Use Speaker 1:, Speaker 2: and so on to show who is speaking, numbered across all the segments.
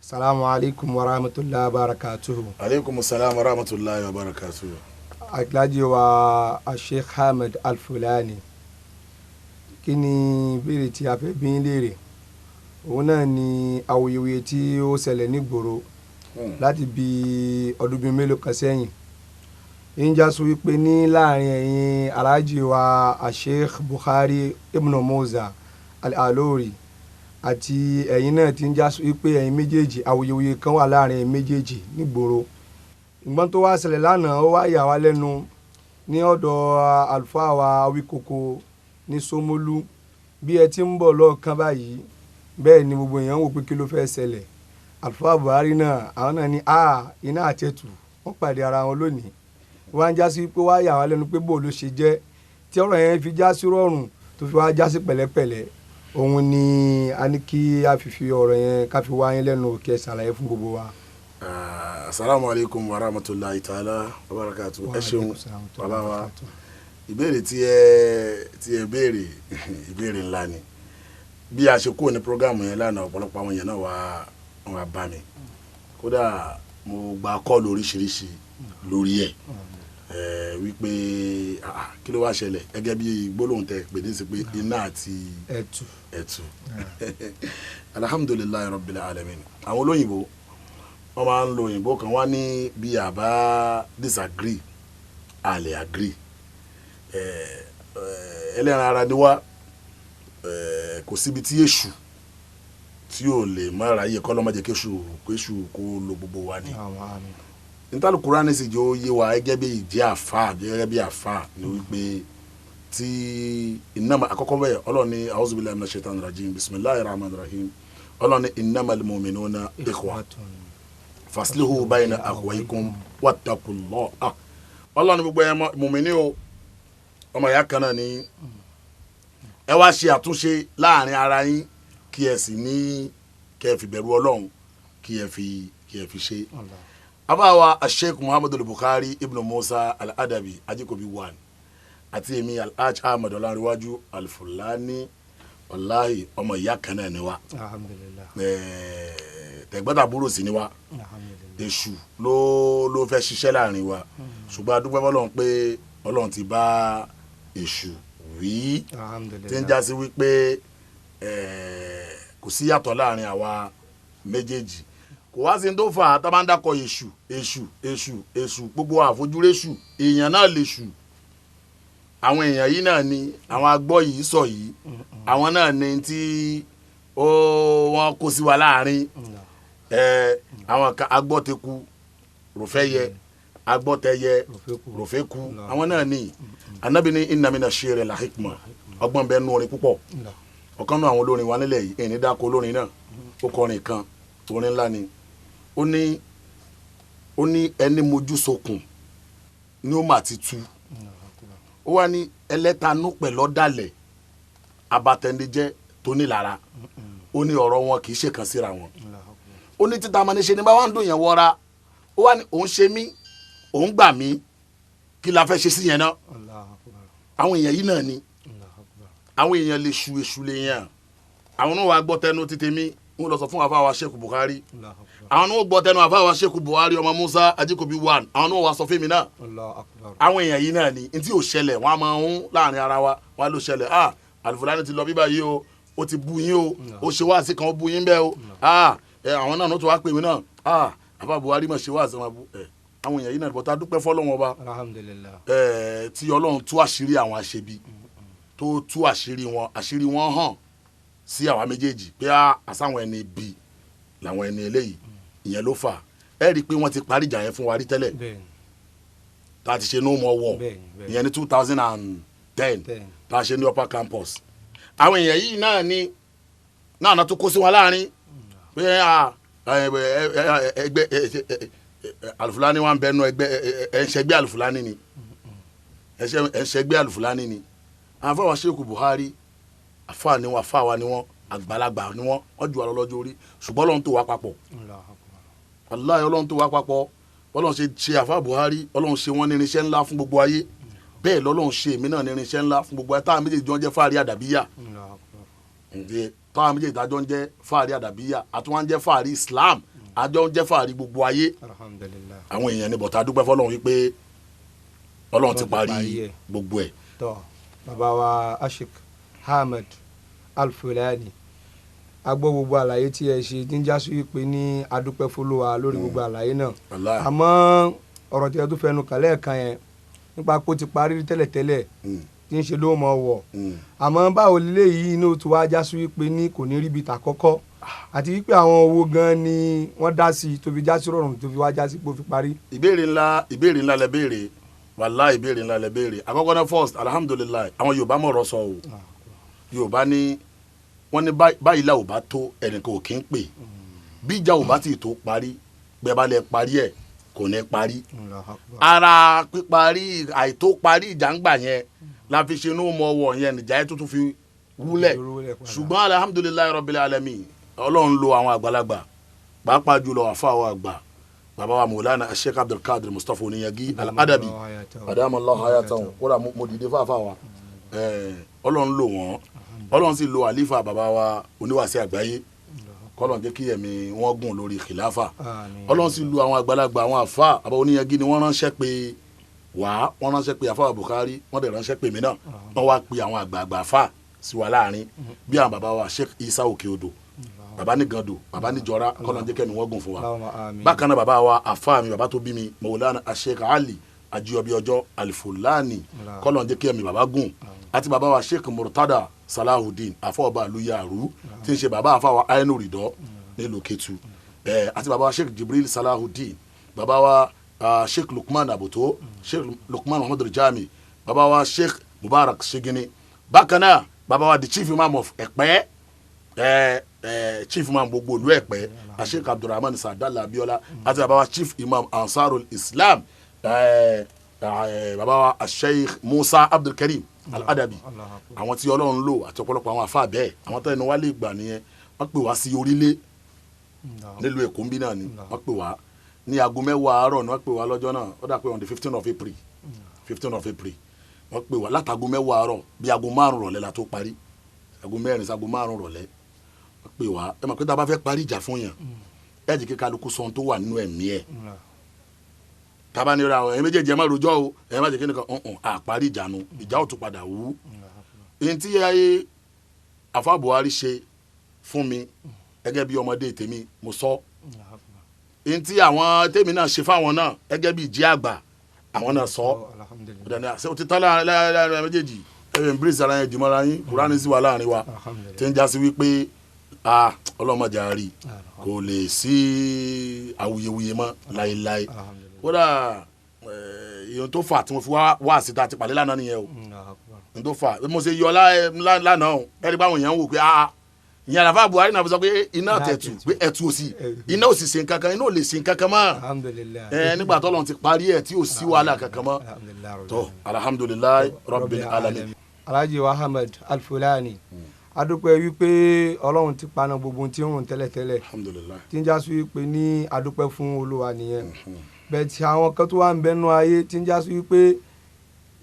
Speaker 1: Salamu alaykum wa rahmatulahi wa barakatuhu.
Speaker 2: Aleykum salaam wa rahmatulahi wa barakatuhu.
Speaker 1: Alhaji wa Sheikh Ahmed Al-Fulani, kí ni ìbéèrè tí a fẹ́ bí ń léèrè? Òun náà ni awuyewuye tí ó ṣẹlẹ̀ nígboro láti bí ọdún bíi mélòó kan sẹ́yìn. Ń já sọ wípé ní láàrin ẹ̀yin Alhaji wa Sheikh Buhari Ibn Musa Al-Alori àti ẹ̀yin náà ti ń já sọ wípé ẹ̀yin méjèèjì, awuyewuye kan wà láàrin ẹ̀yin méjèèjì nígboro. Ìgbọ́n tó wá ṣẹlẹ̀ lánàá, ó wá yà wá lẹ́nu ní ọ̀dọ̀ àlùfáà wa Awíkoko ní Ṣómólú. Bí ẹ ti ń bọ̀ lọ́ọ̀kan báyìí, bẹ́ẹ̀ ni gbogbo èèyàn ń wò pé kí ló fẹ́ ṣẹlẹ̀. Àlùfáà Buhari náà, àwọn náà ní a iná àtẹ̀tù wọ́n pàdé ara wọn lónìí. Wọ́n á já sí pé wá yà wá lẹ́nu pé bó ló ṣe jẹ́ tí ọ̀rọ̀ yẹn fi já sí rọrùn tó fi wá já sí pẹ̀lẹ́pẹ̀lẹ́. Òun ni a ní kí a fi fi ọ̀rọ̀ yẹn ká fi wá yín lẹ́nu kí ẹ ṣàlàyé fún gbogbo wa.
Speaker 2: Asalaamu alaykum wa rahmatulahi ta'ala wa barakatu. Ẹ ṣeun bàbá wa, ìbéèrè tí ẹ béèrè ìbéèrè ńlá ni. Bí a ṣe kúrò ní programu yẹn lánàá, ọ̀pọ̀lọpọ̀ àwọn èèyàn náà wá bá mi, kódà mo gba kọ́ọ̀lù oríṣiríṣi lórí ẹ̀ wípé kí ló wá ṣẹlẹ̀, gẹ́gẹ́ bí gbólóhùn tẹ pè ní sí pé iná àti ẹ̀tù. Alhamdulillahi rabbil alamin. Àwọn olóyìnbó wọ́n máa ń lo òyìnbó kan, wá ní bí a bá disagree a lè agree. Ẹlẹ́ran ara ni wá, kò síbi tí èṣù tí ò lè má ráyè kọ́ ló má jẹ́ kéṣù kó lo gbogbo wa ni. Nítorí Kúránì sì jẹ́ ó yé wa gẹ́gẹ́ bí ìjẹ́ àfa, gẹ́gẹ́ bí àfa ni wípé tí innama àkọ́kọ́ bẹ́ẹ̀ Ọlọ́run ní a'udhu billahi minash shaitanir rajim bismillahir rahmanir rahim. Ọlọ́run ní innamal mu'minuna ikhwa faslihu bayna akhwaykum wattaqullah. Ọlọ́run ní gbogbo ẹ̀ mùmíní o, ọmọ ìyá kan náà ni ẹ wá ṣe àtúnṣe láàrin ara yín, kí ẹ sì ní kí ẹ fi bẹ̀rù Ọlọ́run, kí ẹ fi ṣe. Abáwa Sheikh Muhammadu Buhari Ibn Musa Al-Adabi Ajikobi 1 àti èmi Alhaji Ahmed Ọlánrewájú Al-Fulani, wàláhì ọmọ ìyá kan náà ni wa, tẹ̀gbọ́ntàbúrò sì ni wa. Èṣù ló fẹ́ ṣiṣẹ́ láàrin wa, ṣùgbọ́n a dúpẹ́ f'Ọlọ́run pé Ọlọ́run ti bá èṣù wí, tí ń já sí wípé kò sí yàtọ̀ láàrin àwa méjèèjì. Kò wá sí ní tó fà á tá bá ń dákọ̀ èṣù èṣù èṣù èṣù, gbogbo àfojúréṣù èèyàn náà lè ṣù. Àwọn èèyàn yìí náà ni àwọn agbọ́ yìí sọ yìí, àwọn náà ni tí wọ́n kó sí wa láàrin. Àwọn agbọ́teku rọ̀fẹ́yẹ, agbọ́tẹyẹ rọ̀fẹ́ku, àwọn náà ni. Ànábì ní inna mina shi'ri la hikma, ọgbọ́n bẹ́ẹ̀ nú orin púpọ̀. Ọ̀kan náà àwọn olórin wa nílẹ̀ yìí, ẹni dáko olórin náà, ó kọrin kan, orin ńlá ni. Ó ní ẹni mojú sokùn ni ó mà ti tu. Ó wá ní ẹlẹ́tanú pẹ̀lú ọ̀dàlẹ̀ abatẹnijẹ́ tó nílara. Ó ní ọ̀rọ̀ wọn kì í ṣe kan síra wọn. Ó ní títa máa ní ṣe ni bá wà ń dùn yẹn wọra. Ó wá ní òun ṣe mí, òun gbà mí, kí la fẹ́ ṣe sí yẹn náà? Àwọn èèyàn yìí náà ni àwọn èèyàn lè ṣu èṣù lè yàn. Àwọn náà wàá gbọ́ tẹnu títí mi, wọ́n lọ sọ fún àfáà Sheikh Buhari. Àwọn náà gbọ́ tẹnu àfáà Sheikh Buhari ọmọ Musa Ajikobi 1, àwọn náà wàá sọ fún mi náà. Àwọn èèyàn yìí náà ni ntí ò ṣẹlẹ̀, wọ́n á máa ń láàrin ara wa, wọ́n á ló ṣẹlẹ̀. Al-Fulani ti lọ bíbá yìí o, ó ti bu yín o, ó ṣe wáàsí kan ó bu yín bẹ́ẹ̀ o. Àwọn náà tó wá pè mí náà, àfáà Buhari mà ṣe wáàsí wọn bu. Àwọn èèyàn yìí náà bọ́tà dúpẹ́ f'Ọlọ́run ọba tí Ọlọ́run tú àṣírí àwọn àṣebi, tó tú àṣírí wọn, àṣírí wọn hàn sí àwa méjèèjì pé àsáwọn ẹni bí làwọn ẹni eléyìí. Ìyẹn ló fà ẹ rí i pé wọ́n ti parí ìjà yẹn fún wa rí tẹ́lẹ̀, tá a ti ṣe no more war, ìyẹn ní 2010 tá a ṣe ní upper campus. Àwọn èèyàn yìí náà ni náà tó kó sí wọn láàrin pé ẹgbẹ́ Al-Fulani wà ń bẹnu ẹgbẹ́ ẹ̀ ń ṣẹgbẹ́ Al-Fulani ni, ẹ̀ ń ṣẹgbẹ́ Al-Fulani ni. Àfáà Sheikh Buhari àfáà ni wọn, àfáà wa ni wọn, àgbàlagbà ni wọn, wọ́n ju àlọ́ lọ́jọ́ orí, ṣùgbọ́n Ọlọ́run tó wá papọ̀. Wàláhì Ọlọ́run tó wá papọ̀. Ọlọ́run ṣe àfáà Buhari, Ọlọ́run ṣe wọ́n ní irinṣẹ́ ńlá fún gbogbo ayé. Bẹ́ẹ̀ lọ́lọ́run ṣe èmi náà ní irinṣẹ́ ńlá fún gbogbo ayé. Táwọn méjèèjì jọ ń jẹ́ fáàrí àdàbíyà, táwọn méjèèjì jọ ń jẹ́ fáàrí àdàbíyà, àti wọ́n ń jẹ́ fáàrí Islam. Àjọ ń jẹ́ fàárí gbogbo ayé.
Speaker 1: Alhamdulillah.
Speaker 2: Àwọn èèyàn ní bọ̀tà dúpẹ́ fọlọ́run wípé Ọlọ́run ti parí gbogbo ẹ̀.
Speaker 1: Tọ́ bàbá wa Sheikh Ahmed Al-Fulani, a gbọ́ gbogbo àlàyé tí ẹ ṣe tí ń já sí wípé ní adúpẹ́ f'Olúwa lórí gbogbo àlàyé náà. Àmọ́ ọ̀rọ̀ tí ẹ tún fẹnu kàn lẹ́ẹ̀kan yẹn nípa pé ó ti parí tẹ́lẹ̀tẹ́lẹ̀ tí ń ṣe ló mọ̀ wọ̀, àmọ́ báwo leléyìí inú tó wá já sí wípé ní kò ní ríbi tà kọ́kọ́, àti wípé àwọn owó gan ni wọ́n dá sí tó fi já sí rọrùn tó fi wá já sí pé ó fi parí.
Speaker 2: Ìbéèrè ńlá, ìbéèrè ńlá lẹ béèrè, wàláhì ìbéèrè ńlá lẹ béèrè. Àkọ́kọ́ náà, first, alhamdulillahi, àwọn Yorùbá mọ̀rọ̀ sọ o. Yorùbá ní wọ́n ní báyìí là ò bá tó ẹnìkan ò kí ń pè, bí ìjà ò bá ti tó parí, bẹ́ẹ̀ bá lẹ parí ẹ̀ kò ní parí. Ara píparí àìtó parí ìjà ń gbà yẹn la fi ṣe inú mọ ọwọ́ yẹn nìjà yẹn tuntun fi wúlẹ̀. Ṣùgbọ́n alhamdulillahi rabbil alamin, Ọlọ́run lo àwọn àgbàlagbà, pàápàá jùlọ àfáà àgbà bàbá wa Mawlana Sheikh Abdulkadir Mustapha Oníyangi Al-Adabi, adamallahu hayatahu, kódà mo dìde fáfá wa, Ọlọ́run lò wọ́n, Ọlọ́run sì lo àlífà bàbá wa oníwàásí àgbáyé, kọ́lọ́n jẹ́ kí ẹ̀mí wọn gùn lórí khilafa. Ọlọ́run sì lu àwọn àgbàlagbà, àwọn àfa àbá Oníyangi ni wọ́n ránṣẹ́ pé wá, wọ́n ránṣẹ́ pé àfa Bukhari, wọ́n dẹ̀ ránṣẹ́ pé mí náà, wọ́n wá pe àwọn àgbààgbà àfa sí wa láàrin, bí àwọn bàbá wa Sheikh Isa Òkè Odò, bàbá ní Gando, bàbá ní Jọra, kọ́lọ́n jẹ́ kẹ́mi wọ́n gùn fún wa. Bákan náà bàbá wa àfa mi, bàbá tó bí mi, Mawlana Sheikh Ali Ajíyọbí Ọjọ́ Alifulani, kọ́lọ́n jẹ́ kẹ́mi bàbá gùn, àti bàbá wa Sheikh Murtada Salahudeen àfọwọ́bà Luyaru, tí ń ṣe bàbá àfàwà Ainu Ridọ nílùú Ketu, àti bàbá wa Sheikh Jibril Salahudeen, bàbá wa Sheikh Lukman Abuto, Sheikh Lukman Muhammadu Jami, bàbá wa Sheikh Mubarak Shigini. Bákan náà bàbá wa the chief imam of Ẹ̀pẹ́, chief imam gbogbo ìlú Ẹ̀pẹ́, Sheikh Abdulrahman Sadala Abiola, àti bàbá wa chief imam Ansarul Islam, bàbá wa Sheikh Musa Abdulkarim Al-Adabi. Àwọn tí Ọlọ́run lò àti ọ̀pọ̀lọpọ̀ àwọn àfa bẹ́ẹ̀, àwọn tó ẹnu wá lè gbà nìyẹn. Wọ́n pè wá sí orílẹ̀ nílùú Èkó nbí náà ni wọ́n pè wá ní aago 10 àárọ̀ ni wọ́n pè wá lọ́jọ́ náà. Ó dà pé on the 15 of April, 15 of April, wọ́n pè wá látago 10 àárọ̀, bí aago 5 rọ̀lẹ́ la tó parí, aago 4 sí aago 5 rọ̀lẹ́ wọ́n pè wá. Ẹ mọ̀ pé tá a bá fẹ́ parí ìjà fún yàn, ẹ jẹ́ kí kálukú sọ ohun tó wà nínú ẹ̀mí ẹ̀. Tábà ní ra ọ, ẹ̀yin méjèèjì ẹ má rojọ́ o, ẹ má jẹ́ kí nìkan ọ̀hún àparí ìjà nu, ìjà ò tún padà wú. Èyí tí ayé àfa Buhari ṣe fún mi gẹ́gẹ́ bí ọmọdé tèmi, mo sọ èyí tí àwọn tèmi náà ṣe fáwọn náà gẹ́gẹ́ bí ìjẹ́ àgbà, àwọn náà sọ. Ọ̀dàní àṣẹ o ti tán láàrin méjèèjì, ẹ embrace ara yẹn, jùmọ̀ra yín, Kùránì sì wà láàrin wa, tí ń jásí wípé a ọlọ́mọdé àárí kò lè sí awuyewuye mọ́ láéláé. Kódà ìyẹn tó fà tí mo fi wá síta ti pàdé lánàá nìyẹn o. N tó fà mo ṣe yọ lánàá o, ẹni báwọn èèyàn ń wò pé ah, ìyẹn àlàfà Buhari náà fi sọ pé iná tẹ̀tù pé ẹ̀tù òsì, iná òsì ṣe nǹkan kan, iná ò lè ṣe nǹkan kan mọ́. Ẹ nígbà tó lọ́n ti parí ẹ̀ tí ò sí wàhálà kankan mọ́ tó, alhamdulillahi rabbil alamin.
Speaker 1: Alhaji Ahmed Alfulani, adúpẹ́ wípé Ọlọ́run ti paná gbogbo tí ń rùn tẹ́lẹ̀tẹ́lẹ̀, tí ń jásí wípé ní adúpẹ́ fún Olúwa nìyẹn. Bẹ́ẹ̀ tí àwọn kan tó wà ń bẹnu ayé tí ń jásí wípé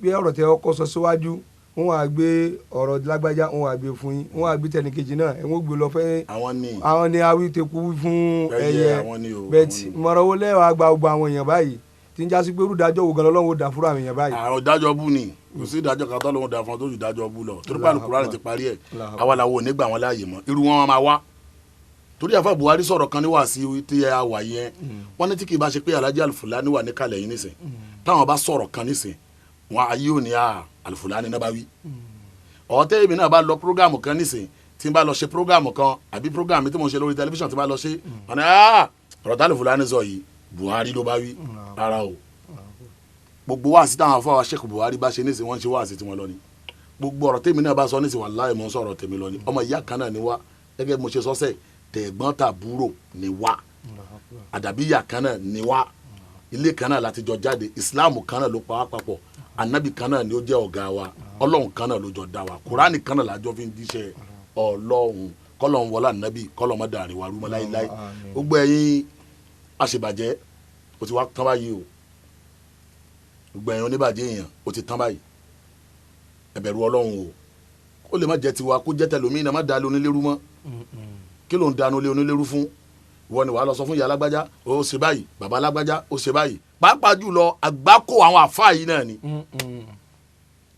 Speaker 1: bí ọ̀rọ̀ tẹ ọkọ sọ síwájú, wọ́n wá gbé ọ̀rọ̀ lágbájá, wọ́n wá gbé fún yín, wọ́n wá gbé tẹnìkejì náà, ẹ̀ wọ́n gbé lọ fẹ́.
Speaker 2: Àwọn ni.
Speaker 1: Àwọn ni awí teku fún ẹyẹ. Bẹ́ẹ̀ tí ìmọ̀ràn wo lẹ́wàá gba gbogbo àwọn èèyàn báyìí tí ń jásí pé irú ìdájọ́ wo gan lọ́wọ́ dà fúnra àwọn èèyàn báyìí?
Speaker 2: Àwọn ìdájọ́ bú ni, kò sí ìdájọ́ kan tó lóun dà fún ọ tó ju ìdájọ́ bú lọ, torí pàlù Kùránì ti parí ẹ̀. Àwa làwọn ò ní gbà wọn láàyè mọ́, irú wọn máa wá. Torí àfa Buhari sọ̀rọ̀ kan ní wàásí tí ẹ wà yẹn, wọ́n ní tí kì í bá ṣe pé Alhaji Alfulani wà níkàlẹ̀ yín nísìn, táwọn bá sọ̀rọ̀ kan nísìn, wọn ayé ò ní à Alfulani náà bá wí. Ọ̀tẹ́ èmi náà bá lọ program kan nísìn, tí n bá lọ ṣe program kan àbí program tí mo ṣe lórí tẹlifíṣàn, tí n bá lọ ṣe, wọn ni ọ̀rọ̀ tá Alfulani sọ yìí, Buhari ló bá wí. Rárá o, gbogbo wáàsí táwọn afọwọ́ Sheikh Buhari bá ṣe nísìn, wọ́n ń ṣe wáàsí tí wọ́n lọ ni. Gbogbo ọ̀rọ̀ tèmi náà bá sọ nísìn, wàláhì mò ń sọ̀rọ̀ tèmi lọ ni. Ọmọ ìyá kan náà ni wá, gẹ́gẹ́ bí mo ṣe sọ́sẹ̀, tẹ̀gbọ́n tàbúrò ni wá, àdàbíyà kan náà ni wá, ilé kan náà láti jọ jáde, ìsìláàmù kan náà ló pa wá papọ̀, ànábì kan náà ni ó jẹ́ ọ̀gá wa, ọlọ́run kan náà ló jọ dá wa, kùránì kan náà lájọ fi ń jíṣẹ́ ọlọ́run. Kọ́lọ́run wọlé ànábì, kọ́lọ́run má dàrin wa rú mọ́ láíláí. Gbogbo ẹ̀yin àṣebàjẹ́, ó ti wá tán báyìí o. Gbogbo ẹ̀yin oníbàjẹ́ èèyàn, ó ti tán báyìí. Ẹ bẹ̀rù ọlọ́run o. Ó lè má jẹ́ tiwa, kó jẹ́ tẹlòmíì náà, má da lé onílérú mọ́. Kí ló ń dànù lé onílérú fún? Ìwọ ni wàá lọ sọ fún ìyá alágbájá ó ṣe báyìí, bàbá alágbájá ó ṣe báyìí. Pàápàá jùlọ àgbákò àwọn àfáà yìí náà ni.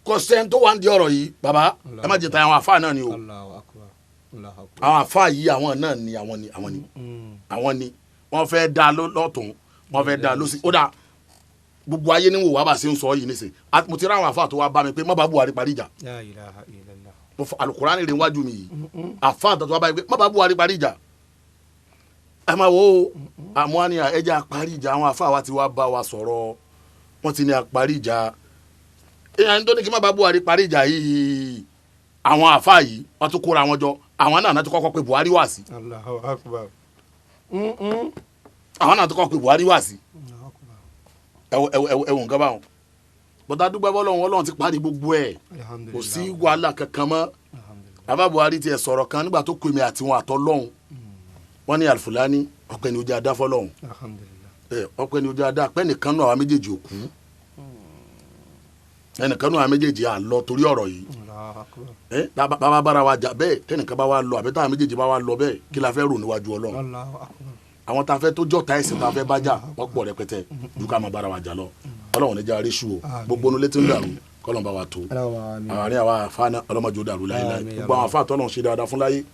Speaker 2: Kò sẹ́ni tó wà ń di ọ̀rọ̀ yìí bàbá, ẹ má jẹ ta àwọn àfáà náà ni o.
Speaker 1: Allahu akbar. Allahu akbar.
Speaker 2: Àwọn àfáà yìí àwọn náà ni àwọn ni àwọn ni àwọn ni wọ́n fẹ́ dá lọ́tún, wọ́n fẹ́ dá lọ́sí. Ó dà gbogbo ayé ní wò wá bá ṣe ń sọ yìí nísìn. Mo ti rá àwọn àfáà tó wá bá mi pé má bá Buhari parí ìjà.
Speaker 1: La ilaha illallah.
Speaker 2: Mo fọ Alukurani rẹ̀ wájú mi yìí. Àfáà tó wá bá mi pé má bá Buhari parí ìjà. Ẹ máa wo àmọ́ àní ẹja parí ìjà. Àwọn àfáà wa ti wá bá wa sọ̀rọ̀, wọ́n ti ní a parí ìjà. Èèyàn tó ní kí má bá Buhari parí ìjà yìí, àwọn àfáà yìí wọ́n tún kóra wọn jọ. Àwọn náà ti kọ́kọ́ pé Buhari wá sí.
Speaker 1: Allahu akbar.
Speaker 2: Àwọn náà ti kọ́kọ́ pé Buhari wá sí. Ẹ wò nǹkan báwọn. Bọ́tà dúpẹ́ bọ́lọ́hún, Ọlọ́run ti parí gbogbo ẹ̀, kò sí wàhálà kankan mọ́. Bàbá Buhari tiẹ̀ sọ̀rọ̀ kan nígbà tó kú èmi àti wọn àtọ́ lọ́hún. Wọ́n ní Alfulani ọpẹ́ ni ojú adá fọlọ́hún. Ọpẹ́ ni ojú adá pẹ́ nìkan náà àwọn méjèèjì òkú, ẹnìkan náà àwọn méjèèjì à lọ torí ọ̀rọ̀ yìí. Bàbá bára wa jà bẹ́ẹ̀, tẹnìkan bá wa lọ àbí táwọn méjèèjì bá wa lọ bẹ́ẹ̀, kí la fẹ́ rò níwájú Ọlọ́run? Àwọn tá a fẹ́ tó jọ̀ta ẹ̀sìn tá a fẹ́ bá jà wọ́n pọ̀ rẹpẹtẹ ju ká máa bára wa jà lọ. Ọlọ́run ní jẹ́ àríṣù o, gbogbo onú létí ń dàrú kọ́lọ́n bá wa tó. Àárín àwa àfa náà ọlọ́mọdé ó dàrú láéláé. Gbogbo àwọn àfa tọ́lọ́run ṣe dáadáa fún láyé,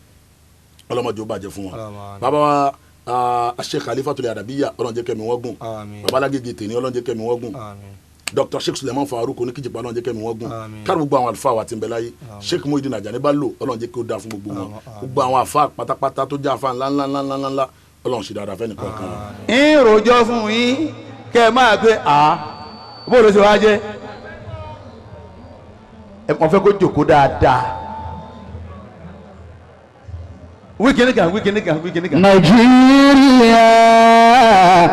Speaker 2: ọlọ́mọdé ó bàjẹ́ fún wọn. Bàbá wa Sheikh Khalifatul Adabiya, Ọlọ́run jẹ́ kẹ́mi wọ́n gùn. Bàbá Alágége tèmi, Ọlọ́run jẹ́ kẹ́mi wọ́n gùn. Dr. Sheikh Suleiman Farouk oníkìjìpá, Ọlọ́run jẹ́ kẹ́mi wọ́n gùn. Káàdì gbogbo àwọn àlùfáà wa ti ń bẹ láyé, Sheikh Muhyiddin Ajani Bello, Ọlọ́run jẹ́ kí ó dáa fún gbogbo wọn. Gbogbo àwọn àfa pátápátá tó jẹ́ àfa ńlá ńlá ńlá ńlá, Ọlọ́run ṣe dáadáa fẹ́ni kọ̀ọ̀kan.
Speaker 3: Ń rojọ́ fún yín kẹ́ ẹ máa pé à bó ló ṣe wá jẹ́, ẹ mọ̀ fẹ́ kó jòkó dáadáa. Wíkìní kan wíkìní kan wíkìní kan.
Speaker 4: Nàìjíríà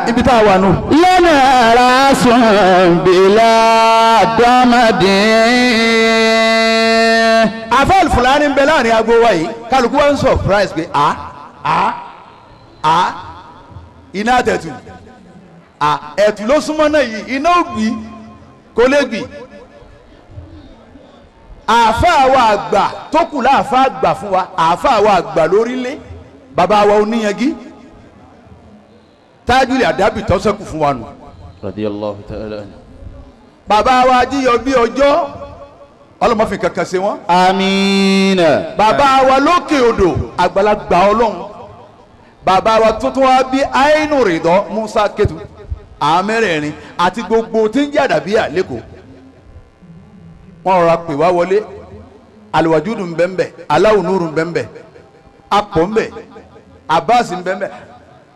Speaker 3: ibi tá a wà nù.
Speaker 4: Lọ́nà ara sùn bílà dọ́mọdé.
Speaker 3: Àfáà Fúlàní ń bẹ láàrin agbo wa yìí, kálukú wa ń surprise pé a a a iná àtẹ̀tù a ẹ̀tù ló súnmọ́ náà yìí, iná ò gbì kò lè gbì. Àáfàá wa àgbà tó kù láàfáà àgbà fún wa, àáfàá wa àgbà lórílẹ̀, bàbá wa oníyanjú Tajul Adabi tó ṣẹ́kù fún wa nù.
Speaker 4: Radiyallahu ta'ala anhu.
Speaker 3: Bàbá wa jíyọ bí ọjọ́, ọlọ́mọfin kankan ṣe wọ́n.
Speaker 4: Àmín.
Speaker 3: Bàbá wa lókè odò àgbàlagbà ọlọ́run, bàbá wa tuntun wa bí Ainu Ridọ Musa Ketu, àmẹ́rẹ̀ẹ̀rin àti gbogbo tí ń jẹ́ àdàbíyà lẹ́kọ̀ọ́. Wọ́n rọra pè wá wọlé, aliwajudu nbẹ̀nbẹ̀, aláwùnúrù nbẹ̀nbẹ̀, akọ̀ nbẹ̀, abasi nbẹ̀nbẹ̀,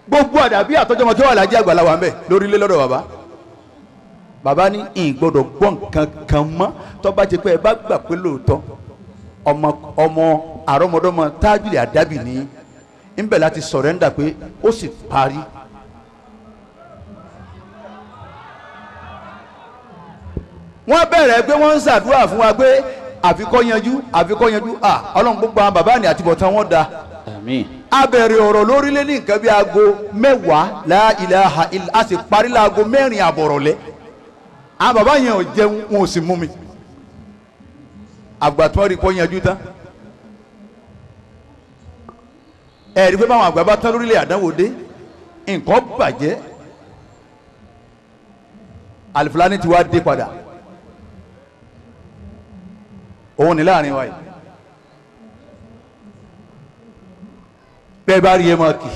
Speaker 3: gbogbo àdàbí àtọ́jọ́mọ kí wọ́n lajẹ́ àgbàlá wa nbẹ̀ lórílẹ̀ lọ́dọ̀ bàbá. Bàbá ní ìgbọ́dọ̀ gbọ́ nǹkan kan mọ́, tó bá ti pẹ́ ẹ bá gbà pé lóòótọ́ ọmọ ọmọ àrọ́mọdọ́mọ Tajul Adabi ní nbẹ̀ láti sọ̀rẹ́ńdà pé ó sì parí. Wọ́n bẹ̀rẹ̀ pé wọ́n ń ṣàdúrà fún wa pé àfikọ́ yanjú àfikọ́ yanjú, à ọlọ́run gbogbo àwọn bàbá ni àtibọ̀tán wọn da.
Speaker 4: Àmín.
Speaker 3: A bẹ̀rẹ̀ ọ̀rọ̀ lórílẹ̀ ní nǹkan bí aago 10 la ilaha illa, a sì parí láago 4 àbọ̀rọ̀lẹ́. Àwọn bàbá yẹn ò jẹun, wọn ò sì mú mi. Àgbà tí wọ́n rí kọ́ yanjú tán. Ẹ rí pé báwọn àgbà bá tán lórílẹ̀ àdánwò dé, nǹkan bàjẹ́. Alifulani ti wá dé padà. Òun ni láàrin wa yìí. Bẹ́ẹ̀ bá rí ẹ máa kì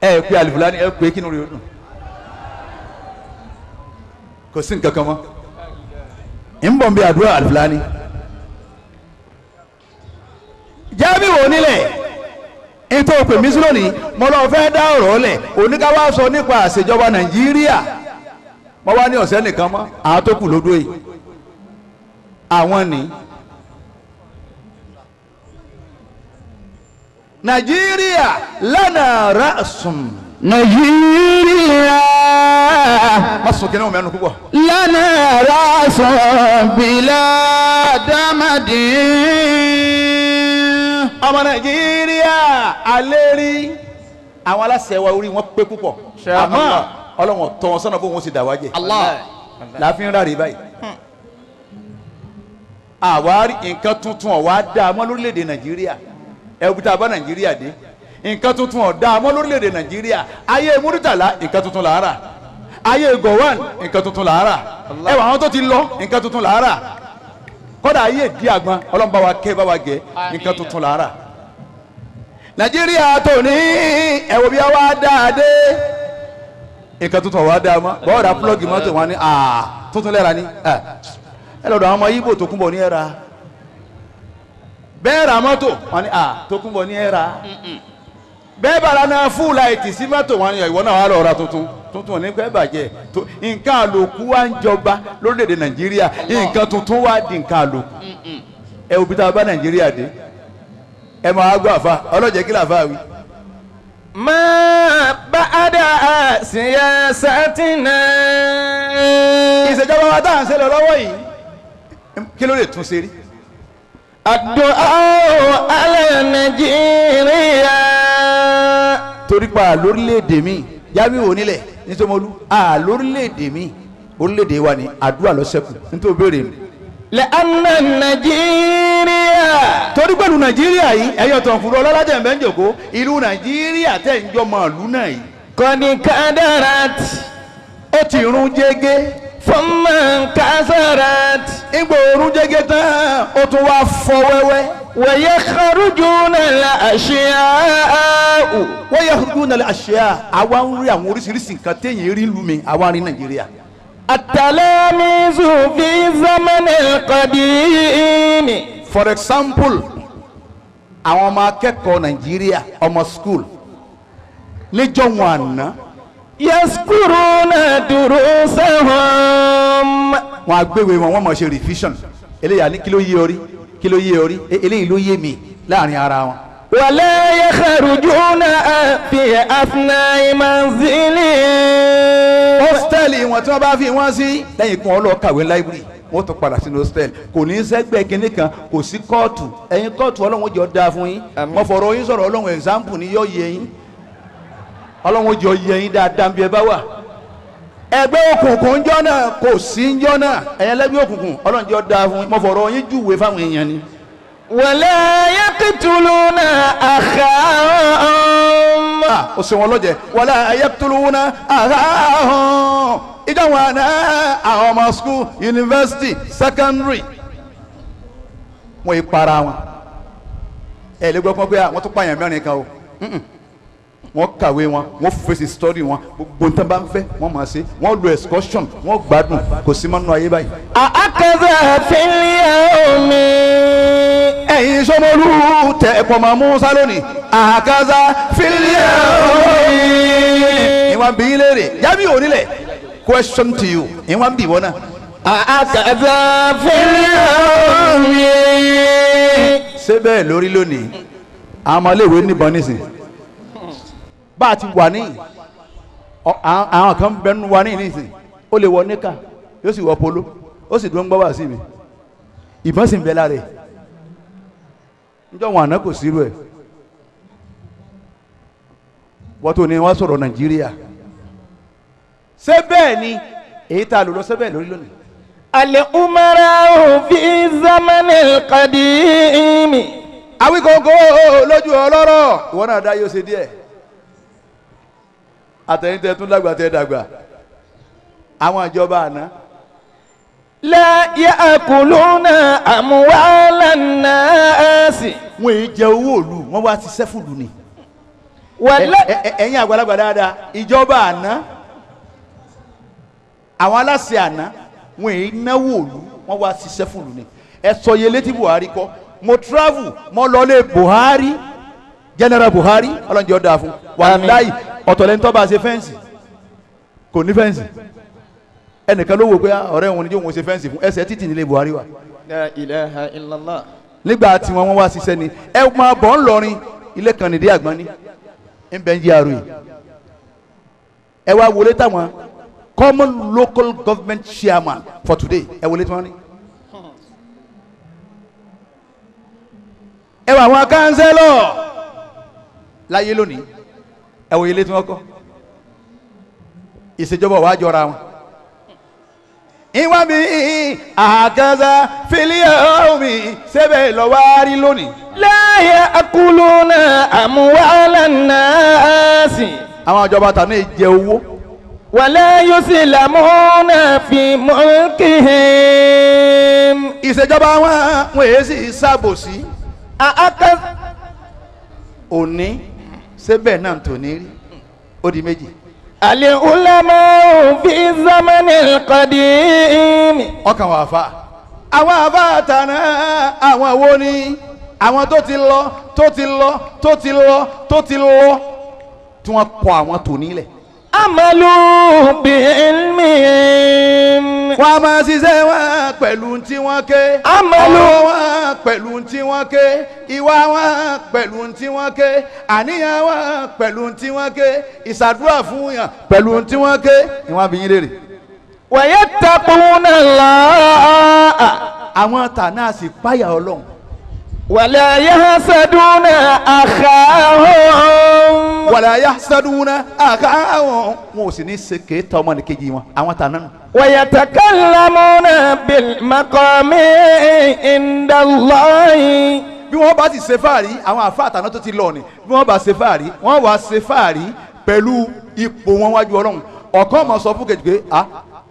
Speaker 3: ẹ pé Alifulani, ẹ pé kínú rẹ̀ ó dùn, kò sí nǹkan kan mọ́. Ń bọ̀ ń bí àdúrà Alifulani. Jẹ́bi wò nílẹ̀ nítorí pé mísírò ní mo lọ fẹ́ dá ọ̀rọ̀ lẹ̀ oníkàwá sọ nípa àṣejọba Nàìjíríà. Mo wá ní ọ̀sẹ̀ nìkan mọ́ àwọn tó kù lódó yìí àwọn ni. Nàìjíríà lánàá rásùn.
Speaker 4: Nàìjíríà
Speaker 3: má sùn kí ni wọn mẹ́nu púpọ̀.
Speaker 4: lánàá rásùn bílà dámàdì.
Speaker 3: Ọmọ Nàìjíríà alẹ́ rí àwọn aláṣẹ wa orí wọn pé púpọ̀, àmọ́ Ọlọ́run tọ́ wọn sọ́nà bóun ó sì dà wá jẹ. Láàfin ráre báyìí. Àwárí nǹkan tuntun ọ̀wá dá a mọ́ lórílẹ̀‐èdè Nàìjíríà. Ẹ̀wù tá a bá Nàìjíríà dé, Nǹkan tuntun ọ̀dà mọ́ lórílẹ̀‐èdè Nàìjíríà. Ayé Múrítàlá nǹkan tuntun là á rà, ayé Gowon nǹkan tuntun là á rà, ẹwà àwọn tó ti lọ nǹkan tuntun là á rà, kódà ayé ìdí àgbọn Ọlọ́run bá wa kẹ́ bá wa gẹ̀ nǹkan tuntun là á rà. Nàìjíríà tó ní ẹ̀wọ̀ bí wàá dáadé nǹkan tuntun wàá dáa mọ́, bọ́ọ̀dà púlọ́ọ̀gì mọ́tò wọn ni tuntun lẹ́ra ni ẹ lọ́dọ̀ àwọn ọmọ Ìgbò tó kún bọ̀ ní ẹ̀ ra bẹ́ẹ̀ ra mọ́tò wọn ni tó kún bọ̀ ní ẹ̀ ra bẹ́ẹ̀ bára náà fún láìtì sí mọ́tò wọn ni ìwọ náà wà lọ́ọ́ ra tuntun tuntun ní pẹ́ bàjẹ́. Nǹkan àlòkù wa ń jọba lórílẹ̀‐èdè Nàìjíríà, nǹkan tuntun wa di nǹkan àlòkù. Ẹ òbí tá a bá Nàìjíríà dé ẹ máa gbọ́ àfa ọlọ́jẹ́ kí làfa wí.
Speaker 5: má ba'da siyasatina.
Speaker 3: Ìṣèjọba wa tá à ń ṣe lọ lọ́wọ́ yìí kí ló lè tún ṣe rí.
Speaker 5: Àdúà ala Nàìjíríà.
Speaker 3: Torí pa lórílẹ̀‐èdè mi yáwí wò nílẹ̀ nítorí lórílẹ̀‐èdè mi orílẹ̀‐èdè wa ni àdúrà ló ṣẹ́kù nítorí béèrè mi.
Speaker 5: Lẹ́ẹ̀nà Nàìjíríà.
Speaker 3: Torí pẹ̀lú Nàìjíríà yìí ẹ̀yọ̀ tó ń furu ọlọ́lájà ń bẹ́ ń jòkó ìlú Nàìjíríà tẹ̀ ń jọ mọ̀ ìlú náà yìí.
Speaker 5: Kọ́ni kadarat.
Speaker 3: Ó ti rún jẹ́gẹ́.
Speaker 5: Fọ́nmà kasarat.
Speaker 3: Ìgbò orun jẹ́gẹ́ tán ó tún wá fọ́ wẹ́wẹ́.
Speaker 5: Wayakhrujuna al-ashyaa'u.
Speaker 3: Wayakhrujuna al-ashyaa'u. Àwa ń rí àwọn oríṣiríṣi nǹkan téèyàn rí lù mí àwa ń rí Nàìjíríà.
Speaker 5: At-talamizu fi zaman al-qadim.
Speaker 3: For example, àwọn ọmọ akẹ́kọ̀ọ́ Nàìjíríà ọmọ school níjọ́ wọn àná.
Speaker 5: Yaskuruna durusahum.
Speaker 3: Wọn agbéwèé wọn, wọn máa ṣe revision. Eléyà ní kí ló yé orí, kí ló yé orí, eléyìí ló yé mi láàrin ara wọn.
Speaker 5: Wala yakhrujuna fi athna'i manzilihim.
Speaker 3: Hostel wọn tí wọ́n bá fi wọ́n sí lẹ́yìn kí wọ́n lọ kàwé library wọ́n tún padà sínú hostel. Kò ní sẹ́gbẹ́ kinní kan, kò sí kóòtù. Ẹ̀yin kóòtù Ọlọ́run jọ dáa fún yín. Mo fọ̀rọ̀ yín sọ̀rọ̀ Ọlọ́run example ni yóò yé yín. Ọlọ́run jọ yé yín dáadáa bí ẹ bá wà. Ẹgbẹ́ òkùnkùn ńjọ́ náà kò sí ńjọ́ náà. Ẹ̀yin ẹlẹ́gbẹ́ òkùnkùn Ọlọ́run jọ dáa fún yín. Mo fọ̀rọ̀ yín júwe fáwọn èèyàn ni.
Speaker 5: Wala yaqtuluna akhahum.
Speaker 3: Ó ṣe wọn lọ́jẹ̀. Wala yaqtuluna akhahum. Ìjọ wọn àná àwọn ọmọ school, university, secondary wọ́n yìí para wọn. Ẹ lè gbọ́ pọ́n pé wọ́n tún pààyàn mẹ́rin kan o. Wọ́n kàwé wọn, wọ́n fèsì story wọn, gbogbo nǹkan bá ń fẹ́ wọ́n máa ṣe, wọ́n lo excursion, wọ́n gbádùn, kò sí mọ́nú ayé báyìí.
Speaker 5: Àkàzà fil yawmi.
Speaker 3: Ẹ̀yin Ṣómólú tẹ ẹ̀pọ̀ máa mú sálónì. Àkàzà fil yawmi. Ìwọ̀n bí léèrè, yábí onílẹ̀, question to you, ìwọ̀n bí wọ́n náà.
Speaker 5: Àkàzà fil yawmi.
Speaker 3: Ṣé bẹ́ẹ̀ lórí lónìí? Àwọn ọmọléèwé níbọn nísìn. Bá a ti wà ní àwọn kan bẹnu wa ní nísìn, ó lè wọ níkà, yóò sì wọ polo, ó sì dúró ń gbọ́ wá sí mi, ìbọn sì ń bẹ lára ẹ̀. Níjọ́ wọn àná kò sírú ẹ̀. Wọ́n tó ní wọ́n sọ̀rọ̀ Nàìjíríà. Ṣé bẹ́ẹ̀ ni èyí tá a lò lọ ṣé bẹ́ẹ̀ lórí lónìí?
Speaker 5: Al-umara'u fi zamanil qadim.
Speaker 3: Awíkóńkó lójú ọlọ́rọ̀, ìwọ náà dá yóò ṣe díẹ̀. Àtẹ̀yìntẹ̀ tún dàgbà tẹ́ dàgbà. Àwọn ìjọba àná.
Speaker 5: La ya'kuluna amwalan nasi.
Speaker 3: Wọ́n èyí jẹ owó òlu, wọ́n wá ti sẹ́fùlù ni. Ẹ̀yin àgbàlagbà dáadáa, ìjọba àná, àwọn aláṣẹ àná, wọ́n èyí náwó òlu, wọ́n wá ti sẹ́fùlù ni. Ẹ sọ iye létí Buhari kọ́. Mo travel, mo lọ lé Buhari, General Buhari, ọlọ́njẹ́ ọ̀dà fún. Wàláì ọ̀tọ̀lẹ́ntọ́ bá ṣe fẹ́ǹsì, kò ní fẹ́ǹsì. Ẹnìkan ló wò pé ọ̀rẹ́ òun ni yóò wọ́n ṣe fẹ́ǹsì fún ẹsẹ̀ títì nílé Buhari wa.
Speaker 4: La ilaha illallah.
Speaker 3: Nígbà tí wọ́n wá ṣiṣẹ́ ni ẹ máa bọ̀ ń lọrin ilé kan nìdí àgbọn ní ń bẹ́ ń jí àrò yìí. Ẹ wá wọlé táwọn common local government chairman for today ẹ wọlé tí wọ́n ní. Ẹ wà àwọn kánsẹ́lọ̀ láyé lónìí ẹ wọ ilé tí wọ́n kọ́. Ìṣèjọba wàá jọra wọn. Ìwà mi àgàzà fìlíà omi sẹ́bẹ̀ lọ́wọ́ rí lónìí.
Speaker 5: La ya'kuluna amwala nnasi.
Speaker 3: Àwọn ìjọba tàná jẹ owó.
Speaker 5: Wala yuslamuna fi mulkihim.
Speaker 3: Ìṣèjọba wọn wọn èyí sì ṣàbòsí. Òní sẹ́bẹ̀ náà tò ní rí ó di méjì.
Speaker 5: Al-ulama'u fi zamanil qadim.
Speaker 3: Ọkàn wà fà. Àwọn àfa àtàná àwọn wo ni àwọn tó ti lọ tó ti lọ tó ti lọ tó ti lọ tí wọ́n kọ àwọn tò nílẹ̀.
Speaker 5: Amalu bi ilmihim.
Speaker 3: Wọ́n a máa ṣiṣẹ́ wọn pẹ̀lú tí wọ́n ké.
Speaker 5: Amalu
Speaker 3: wọn pẹ̀lú tí wọ́n ké. Ìwà wọn pẹ̀lú tí wọ́n ké. Àníyàn wọn pẹ̀lú tí wọ́n ké. Ìṣàdúrà fún yàn pẹ̀lú tí wọ́n ké. Ìwọ̀n àbíyín lèrè.
Speaker 5: Wa yattaquna Allah.
Speaker 3: Àwọn tàná sì páyà Ọlọ́run.
Speaker 5: Wala yahsaduna akhahum.
Speaker 3: Wala yahsaduna akhahum. Wọn ò sì ní ṣe kéétà ọmọnìkejì wọn àwọn tàná nù.
Speaker 5: Wa yatakallamuna bil maqami inda Allahi.
Speaker 3: Bí wọ́n bá ti ṣe fáàrí àwọn àfa àtàná tó ti lọ ni bí wọ́n bá ṣe fáàrí wọ́n wá ṣe fáàrí pẹ̀lú ipò wọn wájú Ọlọ́run. Ọ̀kan mọ̀ sọ fún kejì pé a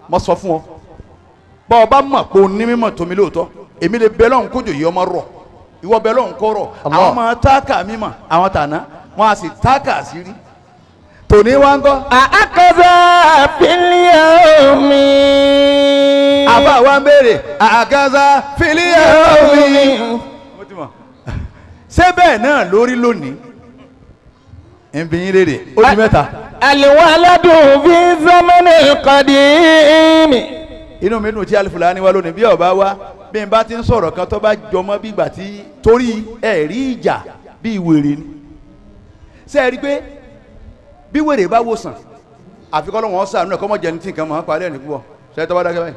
Speaker 3: mọ̀ sọ fún ọ bọ́ ọ bá mọ̀ pé o ní mímọ̀ tómi lóòótọ́ èmi lè bẹ lọ́hùn kójò yìí ọmọ rọ̀ ìwọ bẹ lọ́hùn kó rọ̀. Àwọn ọmọ táàkà mímọ̀ àwọn tàná wọn a sì táàkà sí rí tòní wá ń gọ́.
Speaker 5: Àkàzà fílíà omi.
Speaker 3: Àbá wa ń béèrè àkàzà fílíà omi. Ṣé bẹ́ẹ̀ náà lórí lónìí? Ń bi yín léèrè ó di mẹ́ta.
Speaker 5: Al-waladu fi zamanil qadim.
Speaker 3: Inú mi dùn tí Alifulani wá lónìí bí ọba wá bí n bá ti ń sọ̀rọ̀ kan tó bá jọmọ́ bí ìgbà tí torí ẹ̀rí ìjà bí wèrè ni. Ṣé ẹ rí pé bí wèrè bá wòsàn àfikọ́ lọ́wọ́ wọn sàánú ẹ̀ kọ́ mọ́ jẹni tí nǹkan máa ń parí ẹ̀ ní púpọ̀ ṣe tó bá dákẹ́ báyìí.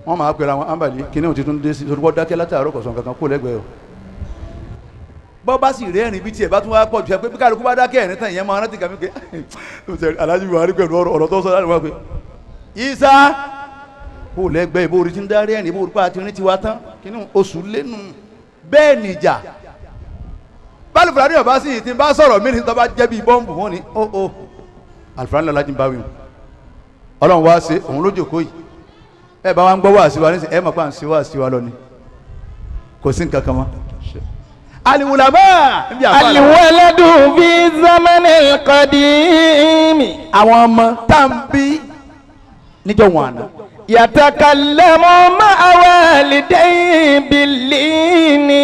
Speaker 3: Wọ́n máa pera wọn ámbàlí kíní òtí tún dé sí torí wọ́n dákẹ́ látàárọ̀ kọ̀sán kankan kó lẹ́gbẹ̀ẹ́ o. Bọ́ bá sì rẹ́rìn bí tiẹ̀ bá tún wá pọ̀ jù ẹ pé bí kálukú bá dákẹ́ ẹ̀rín tán ìyẹn máa rántí kàmí pé Alhaji Buhari pẹ̀lú ọ̀rọ̀ tó sọ láti wá pé Isa kó lẹ́gbẹ̀ẹ́ ìbò orí tí ń darí ẹ̀rìn ìbò orí pa àti orin tiwa tán kíní oṣù lẹ́nu bẹ́ẹ̀ nìjà báàlù fúlàní ọba sì ti bá sọ̀rọ̀ mí ní tọ́ba jẹ́ bíi bọ́ǹbù wọn ni ó ó àlùfáà ńlá lájú ń bá wí wọn Ọlọ́run wá ṣe òun ló jókòó yìí ẹ bá wa ń gbọ́ wá sí wa nísìnyí ẹ mọ̀ pé à ń ṣe wá sí wa lọ ni kò sí nǹkan kan mọ́. Aliwulama
Speaker 5: Aliwaladu fi zamanil qadim.
Speaker 3: Àwọn ọmọ tá à ń bí níjọ́ wọn àná.
Speaker 5: Yatakallamu ma'a walidayhi bil-lini.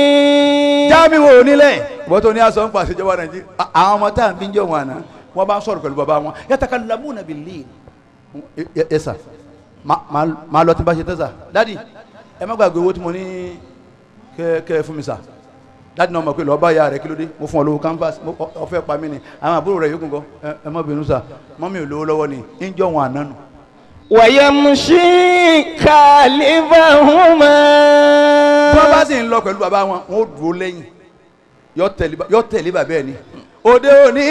Speaker 3: Jáàmì wo onílẹ̀ ìwọ́n tó ní aṣọ ń pàṣẹ ìjọba Nàìjíríà àwọn ọmọ tá à ń bí níjọ́ wọn àná wọ́n bá ń sọ̀rọ̀ pẹ̀lú bàbá wọn yatakallamuna bil-lini. Ẹ sà máa lọ tí n bá ṣe tẹ́ sà dádì ẹ má gbàgbé owó tí mo ní kẹ́ ẹ fún mi sà dádì náà mọ̀ pé lọ́ọ́ bá ya rẹ̀ kí ló dé mo fún ọ lówó canvas ó fẹ́ pa mí ni àwọn àbúrò rẹ̀ yókùn kọ́ ẹ má bínú sà mọ́mí ò lówó lọ́wọ́ ni ń jọ wọn àná nù.
Speaker 5: Wàyẹ̀mùsí kàlífàhùnmá.
Speaker 3: Bí wọ́n bá sì ń lọ pẹ̀lú bàbá wọn wọn ó dúró lẹ́yìn yọ tẹ̀lé bàbá ẹ̀ ni. Òde òní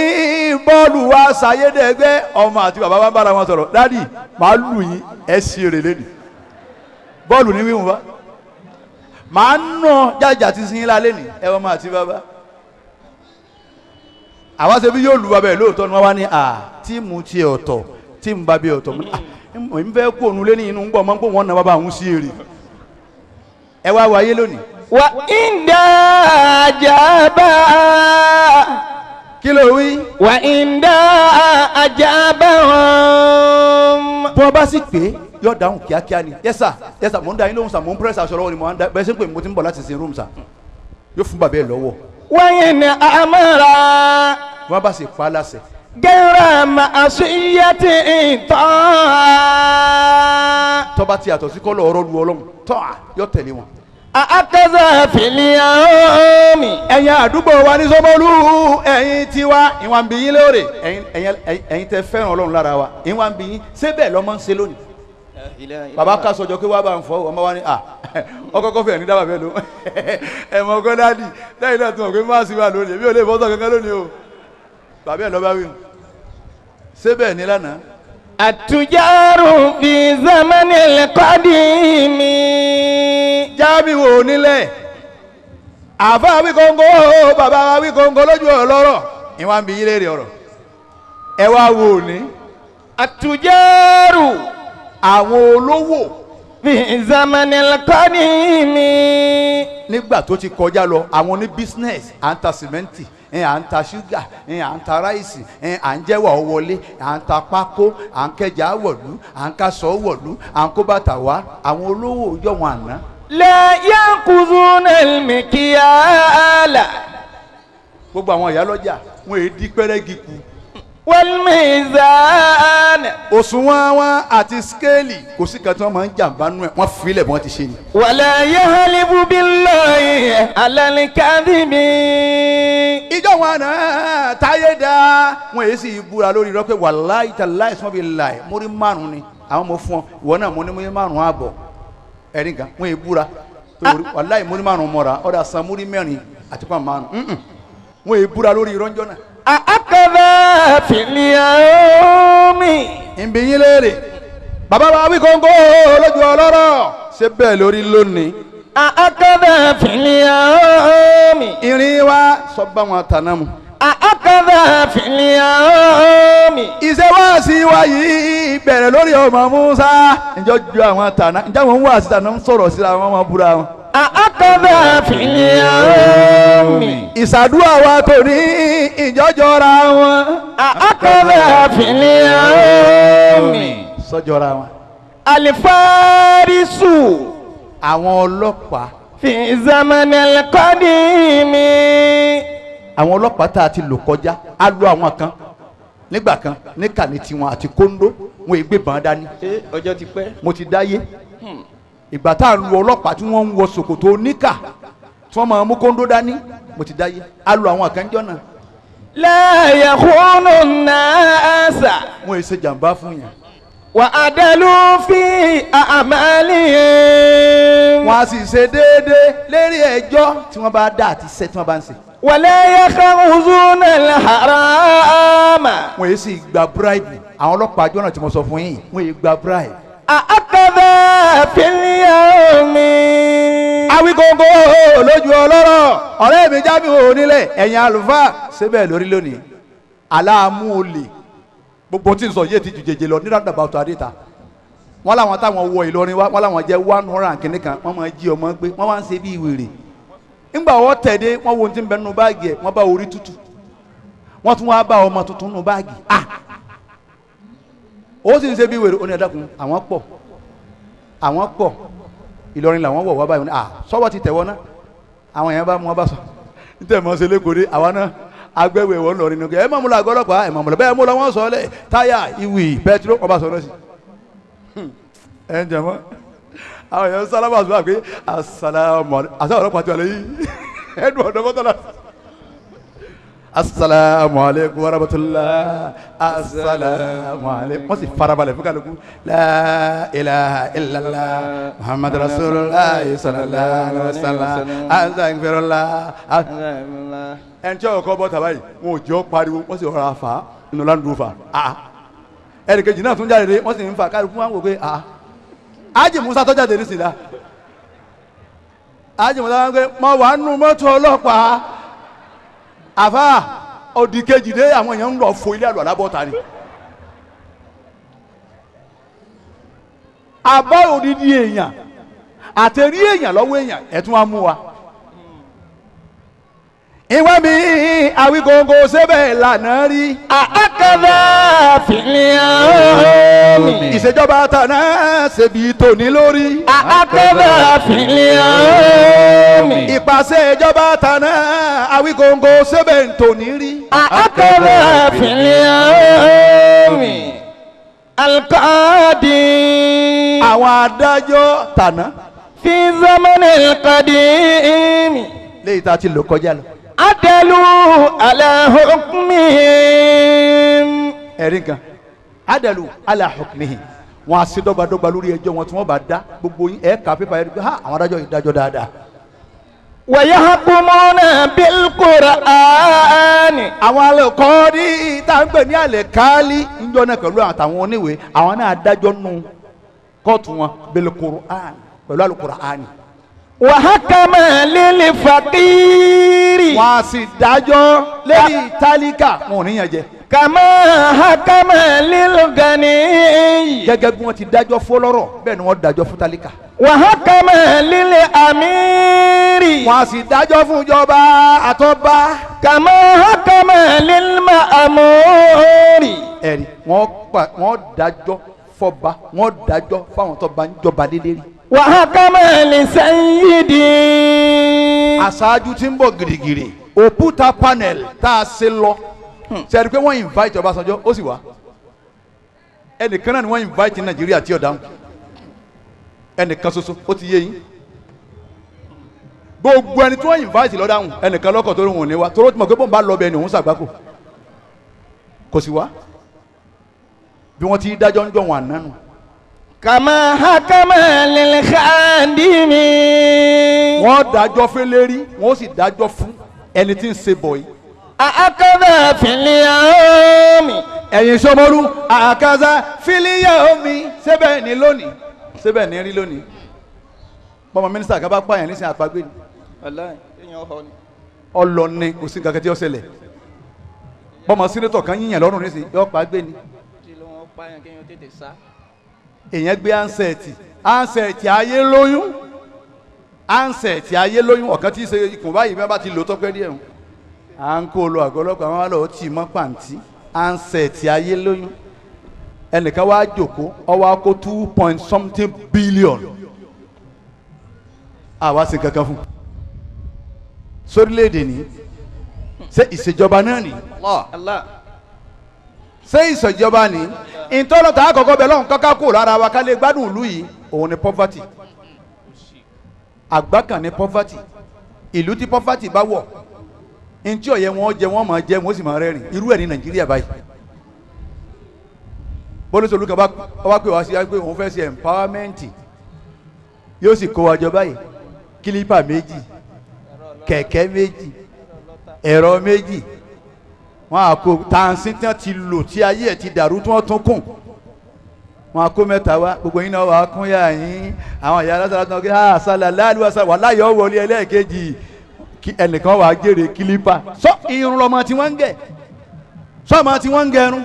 Speaker 3: bọ́ọ̀lù wa ṣàyédègbẹ́ ọmọ àti bàbá wa ń bára wọn sọ̀rọ̀ dádì màá lù yín ẹ sí èrè lẹ́nu bọ́ọ̀lù ní wíwùn bá màá nà jájà ti sin yín lálẹ́ ní ẹ wọ́n máa ti bàbá. Àwọn ṣe bí yóò lu bàbá ẹ̀ lóòótọ́ ni wọ́n wá ní à tíìmù tiẹ̀ ọ̀tọ̀ tíìmù bàbá ẹ̀ ọ̀tọ̀ mo ń fẹ́ kó òun lé ní inú ń gbọ́ mọ́ pé wọ́n na bàbá àwọn sí èrè ẹ wá wáyé lónìí.
Speaker 5: Wà ìdá àjàbá.
Speaker 3: Kí ló wí.
Speaker 5: Wà ìdá àjàbá wọn.
Speaker 3: Bí wọ́n bá sì pé yóò dáhùn kíákíá ni yes sir yes sir mò ń da yín lóhùn sir mò ń pírẹ́sì aṣọ lọ́wọ́ ni mò ń da bẹ́ẹ̀ sẹ́ pé mo ti ń bọ̀ láti sin room sir yóò fún bàbá ẹ̀ lọ́wọ́.
Speaker 5: Wáyé ni àmàrà.
Speaker 3: Bí wọ́n bá sì pa á láṣẹ.
Speaker 5: Gẹ́rẹ́ màá ṣe iye tí ì tán.
Speaker 3: Tọ́ba ti yàtọ̀ sí kọ́lọ̀ ọ̀rọ̀ lu Ọlọ́run tọ́ a yọ tẹ̀lé wọn.
Speaker 5: Àkàzà fìlíà omi.
Speaker 3: Ẹ̀yin àdúgbò wa ní Ṣómólú ẹ̀yin tiwa ìwà ń bí yín lóore ẹ̀yin tẹ fẹ́ràn Ọlọ́run lára wa ìwà ń bí yín ṣé bẹ́ẹ̀ lọ́mọ ń ṣe lónìí. Bàbá ká sọjọ pé wàá bá ń fọ ọmọ wa ní à ọkọ̀ọ̀kọ̀ fẹ̀ ní dábàá bẹ́ẹ̀ ló ẹ̀ mọ̀ ọkọ dáàdì lẹ́yìn náà tí wọ́n pé má sí wa lónìí èmi ò lè fọ́sọ̀ kankan lónìí o bàbá ẹ̀ lọ́ba wí ṣé bẹ́ẹ̀ ni lánàá
Speaker 5: التجار في زمن القديم.
Speaker 3: Jamiu onílẹ̀ àfa Awíkonko bàbá Awíkonko lójú ọlọ́rọ̀ ìwà ń bi yín léèrè ọ̀rọ̀ ẹ wá wo òní.
Speaker 5: التجار
Speaker 3: àwọn olówó
Speaker 5: في زمن القديم.
Speaker 3: Nígbà tó ti kọjá lọ, àwọn ní business, à ń ta sìmẹ́ǹtì, à ń ta ṣúgà, à ń ta ráìsì, à ń jẹ́wà wọlé, à ń ta pákó, à ń kẹjà wọ̀lú, à ń kásọ̀ wọ̀lú, à ń kó bàtà wá, àwọn olówó ọjọ́ wọn àná.
Speaker 5: لا يأخذون المكيال.
Speaker 3: Gbogbo àwọn ìyá lọ́jà wọn èé di pẹ́rẹ́gì kù.
Speaker 5: والميزان.
Speaker 3: Òṣùwọ̀n wọn àti skéèlì kò sí kan tí wọ́n máa ń jàǹbá nú ẹ̀, wọ́n filẹ̀ bí wọ́n ti ṣe ni.
Speaker 5: ولا يهلف بالله على الكذب.
Speaker 3: Ìjọ wọn náà táyé dá wọn èyí sì búra lórí irọ́ pé wàláì tàláì sọ́n bí láì múrí 5 ni àwọn mo fún ọ, ìwọ náà mo ní múrí 5.5 ẹ̀rí nǹkan wọn èyí búra wàláì múrí 5 mọ́ra ọ̀dà san múrí 4 àti pọ́n 5 wọn èyí búra lórí irọ́ ńjọ́ náà.
Speaker 5: أكذا في اليوم.
Speaker 3: Ìbí yín léèrè bàbá wa Awíkonko lójú ọlọ́rọ̀ ṣé bẹ́ẹ̀ lórí lónìí.
Speaker 5: أكذا في اليوم.
Speaker 3: Ìrìn wa sọ bá wọn tàná mu.
Speaker 5: أكذا في اليوم.
Speaker 3: Iṣẹ́ wáàsí wa yìí bẹ̀rẹ̀ lórí ọmọ Musa ǹjọ́ ju àwọn tàná ǹjẹ́ àwọn wáàsí tàná ń sọ̀rọ̀ síra wọn máa búra wọn.
Speaker 5: أكذا في اليوم.
Speaker 3: Ìṣàdúrà wa tòní ìjọ́jọ́ra wọn.
Speaker 5: أكذا في اليوم.
Speaker 3: Sọ́jọ́ra wọn.
Speaker 5: الفارس
Speaker 3: Àwọn ọlọ́pàá
Speaker 5: في زمن القديم.
Speaker 3: Àwọn ọlọ́pàá tá a ti lò kọjá á lo àwọn kan nígbà kan níkà ní tiwọn àti kóńdó wọn ègbé bàn dání.
Speaker 4: Ọjọ́ ti pẹ́.
Speaker 3: Mo ti dáyé ìgbà tá a lu ọlọ́pàá tí wọ́n ń wọ ṣòkòtò oníkà tí wọ́n máa mú kóńdó dání, mo ti dáyé á lo àwọn kan jọ náà.
Speaker 5: لا يخون الناس.
Speaker 3: Wọn èsè jàǹbá fún yẹn.
Speaker 5: وعدلوا في أعمالهم.
Speaker 3: Wọ́n á sì ṣe déédéé lérí ẹjọ́ tí wọ́n bá dá àti iṣẹ́ tí wọ́n bá ń ṣe.
Speaker 5: ولا يخوزون الحرام.
Speaker 3: Wọ́n yìí sì gba bribe, àwọn ọlọ́pàá àjọ náà tí mo sọ fún yín wọ́n yìí gba bribe.
Speaker 5: أكذا في اليوم.
Speaker 3: Awíkonko lójú ọlọ́rọ̀ ọ̀rẹ́ mi Jamiu onílẹ̀ ẹ̀yìn àlùfáà síbẹ̀ lórí lónìí aláàmú olè gbogbo tí n sọ yé ti ju jẹjẹ lọ nígbà dàbà ọ̀tọ̀ àdéta wọ́n làwọn táwọn wọ Ìlọrin wá wọ́n làwọn jẹ́ 100 kìíní kan wọ́n máa jí ọmọ gbé wọ́n máa ń ṣe bí wèrè ńgbà wọ́n tẹ̀dé wọ́n wo ohun tí ń bẹ nínú báàgì ẹ̀ wọ́n bá orí tútù wọ́n tún wá bá ọmọ tuntun nínú báàgì ah ó sì ń ṣe bí wèrè ó ní ẹ dákun àwọn pọ̀ àwọn pọ̀ Ìlọrin làwọn wọ̀ wá báyìí ah sọ́wọ́ ti tẹ̀wọ́ náà àwọn èèyàn bá mú wọn bá sọ níta ìmọ̀ ṣe lẹ́kọ̀ọ́ dé àwa náà agbẹ́wò ìwọ ńlọrin nìkan ẹ má mú lọ àgọ́ ọlọ́pàá ẹ má mú lọ bẹ́ẹ̀ mú lọ wọ́n sọ ọ́ lẹ̀ táyà ìwì pẹtiró wọn bá sọ ọ́ sí. Ẹ ń jẹmọ́ àwọn èèyàn sálámà sọ pé asàlámù àti àwọn ọlọ́pàá ti wà lẹ́yìn ẹnu ọ̀dọ́ mọ́tàlá asalaamu aleykum wa rahmatulah asalaamu aleykum wọ́n sì farabalẹ̀ fún kálukú la ilaha illallah muhammadu rasulillah sallallahu alaihi wa sallam astaghfirullah. Ẹn tí ọkọ bọ́ tàbá yìí wọn ò jọ pariwo wọ́n sì rọra fà á nínú ládùúgbò fà á ẹnì kejì náà tún jáde dé wọ́n sì ń fa kálukú wọn wò pé a Ájì Musa tó jáde ní sìlá Ájì Musa wọn pé mo wà nù mọ́tò ọlọ́pàá àfa òdì kejì dé àwọn èèyàn ń lọ fo ilé àlọ́ alábọ́ta ni. Àbá òdìdí èèyàn àtẹ̀rí èèyàn lọ́wọ́ èèyàn ẹ̀ tún wá mú wa. Ìwé mi Awíkonko sébẹ̀ lànà rí.
Speaker 5: Àkàdá fìlíọ̀nù.
Speaker 3: Ìṣèjọba tàná ṣebí tòní lórí.
Speaker 5: Àkàdá fìlíọ̀nù.
Speaker 3: Ìpàṣẹ ìjọba tàná Awíkonko sébẹ̀ tòní rí.
Speaker 5: Àkàdá fìlíọ̀nù. Alqadi.
Speaker 3: Àwọn adájọ́ tàná.
Speaker 5: Fi zamani alqadimi.
Speaker 3: Léyìí tá a ti lò kọjá lọ.
Speaker 5: Adalu ala hukmihim.
Speaker 3: Ẹ̀rí nǹkan adalu ala hukmihim wọn a ṣe dọ́gbadọ́gba lórí ẹjọ́ wọn tí wọ́n bá dá gbogbo yín ẹ̀ ká pépà yẹn ha àwọn adájọ́ yìí dájọ́ dáadáa.
Speaker 5: Wa yahkumuna bil Qur'ani.
Speaker 3: Àwọn alẹ́kọ̀ọ́ ní ìta à ń pè ní àlẹ̀káálí ńjọ́ náà pẹ̀lú àtàwọn oníwèé àwọn náà dájọ́ nù kóòtù wọn bil Qur'an pẹ̀lú Al-Qur'ani.
Speaker 5: وحكم للفقير
Speaker 3: wọ́n á sì dájọ́ lórí tálíkà wọn ò níyàn jẹ.
Speaker 5: كما حكم للغني
Speaker 3: gẹ́gẹ́ bí wọ́n ti dájọ́ fọlọ́rọ̀ bẹ́ẹ̀ ni wọ́n dájọ́ fún tálíkà.
Speaker 5: وحكم للأمير
Speaker 3: wọ́n á sì dájọ́ fún ìjọba àtọ́ba.
Speaker 5: كما حكم للمأمور
Speaker 3: ẹ̀rí wọ́n pa wọ́n dájọ́ fọba wọ́n dájọ́ fáwọn tó bá ń jọba lélẹ́rì.
Speaker 5: وحكم لسيدي
Speaker 3: aṣáájú tí ń bọ̀ gírígírí òkúta panel tá a ṣe lọ ṣe pé wọ́n invite Ọbásanjọ́ ó sì wá ẹnìkan náà ni wọ́n invite Nàìjíríà tí ó dáhùn ẹnìkan ṣoṣo ó ti yé yín gbogbo ẹni tí wọ́n invite ló dáhùn ẹnìkan lọ́kọ̀ tó lóun ò ní wá tó ló ti mọ̀ pé bóun bá lọ bẹ́ẹ̀ ni òun ṣàgbákò kò sì wá bí wọ́n ti dájọ́ ń jọ wọn àná nù.
Speaker 5: كما حكم للخادم
Speaker 3: wọ́n dájọ́ fẹ́lẹ́rí wọ́n sì dájọ́ fún ẹni tí ń ṣe bọ̀ yìí.
Speaker 5: أأكذا في اليوم
Speaker 3: ẹ̀yin sọmọlú àkàzà fílíyà omi sẹ́bẹ̀ ní lónìí sẹ́bẹ̀ ní rí lónìí bọ́mọ mínísítà kan bá pààyàn nísìnyí àpagbé ni ọlọ́ni kò sí nǹkan kan tí ó ṣẹlẹ̀ bọ́mọ sínétọ̀ kan yíyàn lọ́rùn nísìnyí yọ pàgbé ni èèyàn gbé ansẹ̀tì ansẹ̀tì ayé lóyún ansẹ̀tì ayé lóyún ọ̀kan tí í ṣe ikùn báyìí bí wọ́n bá ti lò tọ́pẹ́ díẹ̀ hùn à ń kó lo àgọ́ ọlọ́pàá wọn wá lọ́ọ́ tì mọ́ pàǹtí ansẹ̀tì ayé lóyún ẹnìkan wá jòkó ó wá kó 2 point something billion àwa sì kankan fún sórílẹ̀-èdè ní ṣé ìṣèjọba náà ní ṣé ìṣèjọba ní ìtọ́lọ́tà àkọ́kọ́ bẹ̀ lọ́hùn kọ́ká kó lára wa ká lè gbádùn ìlú yìí òun ni poverty àgbá kan ní poverty ìlú tí poverty bá wọ̀ ntí ọ̀yẹ́ wọn jẹ wọn máa jẹ wọn sì máa rẹ́rìn irú ẹ̀ ní Nàìjíríà báyìí bólúṣolú kan bá pè wá sí pé òun fẹ́ ṣe empowerment yóò sì kó wa jọ báyìí kílípà méjì kẹ̀kẹ́ méjì ẹ̀rọ méjì wọn à kó tàǹsí tí wọ́n ti lò tí ayé ẹ̀ ti dàrú tí wọ́n tún kùn wọn à kó mẹ́ta wá gbogbo yín náà wà á kún yà yín àwọn ìyá alásàlá tó ń kí ha sálà láàlú àṣà wà láyọ̀ wọlé ẹlẹ́ẹ̀kejì kí ẹnìkan wà á jèrè kílípà sọ irun lọmọ tí wọ́n ń gẹ̀ sọ ọmọ tí wọ́n ń gẹrun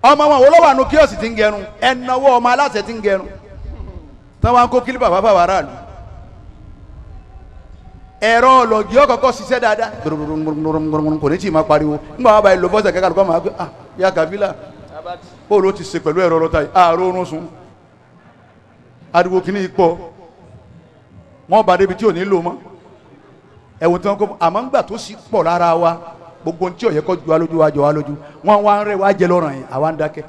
Speaker 3: ọmọ wọn wo ló wà nù kíọ̀sì tí ń gẹrun ẹnáwó ọmọ aláṣẹ tí ń gẹrun tí wọ́n á kó kílípà bàbá wàrà lù ẹ̀rọ ọlọ́gì ọkọ̀ọ̀kọ̀ ṣiṣẹ́ dáadáa gbòrògbòrògbòrògbòrò kò ní tí ì máa pariwo nígbà wọn bá yìí lọ fọ́sẹ̀ kẹ́kẹ́ àlùkò máa gbé ah ya kàfílà bóòlù ó ti ṣe pẹ̀lú ẹ̀rọ ọlọ́ta yìí àárò oorun sùn ariwo kìíní yìí pọ̀ wọ́n bá débi tí ò ní lò mọ́ ẹ̀wọ̀n tí wọ́n kó àmọ́ ńgbà tó sì pọ̀ lára wa gbogbo ohun tí ó yẹ kó ju wa lójú wa jọ wa lójú wọ́n wá ń rẹ́ wá jẹ lọ́rùn yìí àwa ń dákẹ́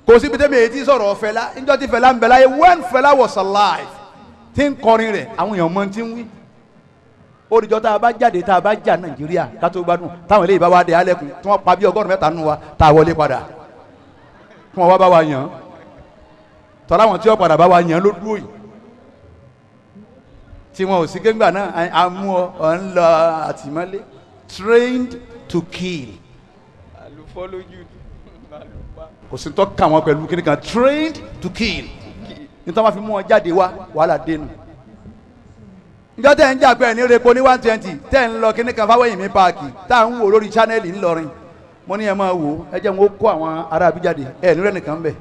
Speaker 3: kò síbi tẹ́mi èyí tí sọ̀rọ̀ Fẹlá níjọ́ tí Fẹlá ń bẹ láyé when Fẹlá was alive tí ń kọrin rẹ̀ àwọn èèyàn mọ tí ń wí olùjọ́ tá a bá jáde tá a bá jà Nàìjíríà ká tó gbádùn táwọn eléyìí bá wá dé alẹ́kùn tí wọ́n pa bí 103 nù wa tá a wọlé padà kí wọ́n wá bá wa yàn án tọ́lá àwọn tí wọ́n padà bá wa yàn án ló dúró yìí tí wọn ò sí kéńgbà náà a mú ọ ọ ń lọ àtìmọ́lé trained to kill kò sí tó kà wọ́n pẹ̀lú kíní kan trained to kill nítorí wọ́n fi mú wọn jáde wá wàhálà dénú njọ́ tẹ̀ ń jà pé ẹni repo ní 120 tẹ̀ ń lọ kíní kan fáwẹ́yìnmí páàkì tá à ń wò lórí channel ńlọrin mo ní ẹ máa wò ẹ jẹ́ wọn ó kó àwọn ará abíjáde ẹ ní rẹ̀ nìkan bẹ̀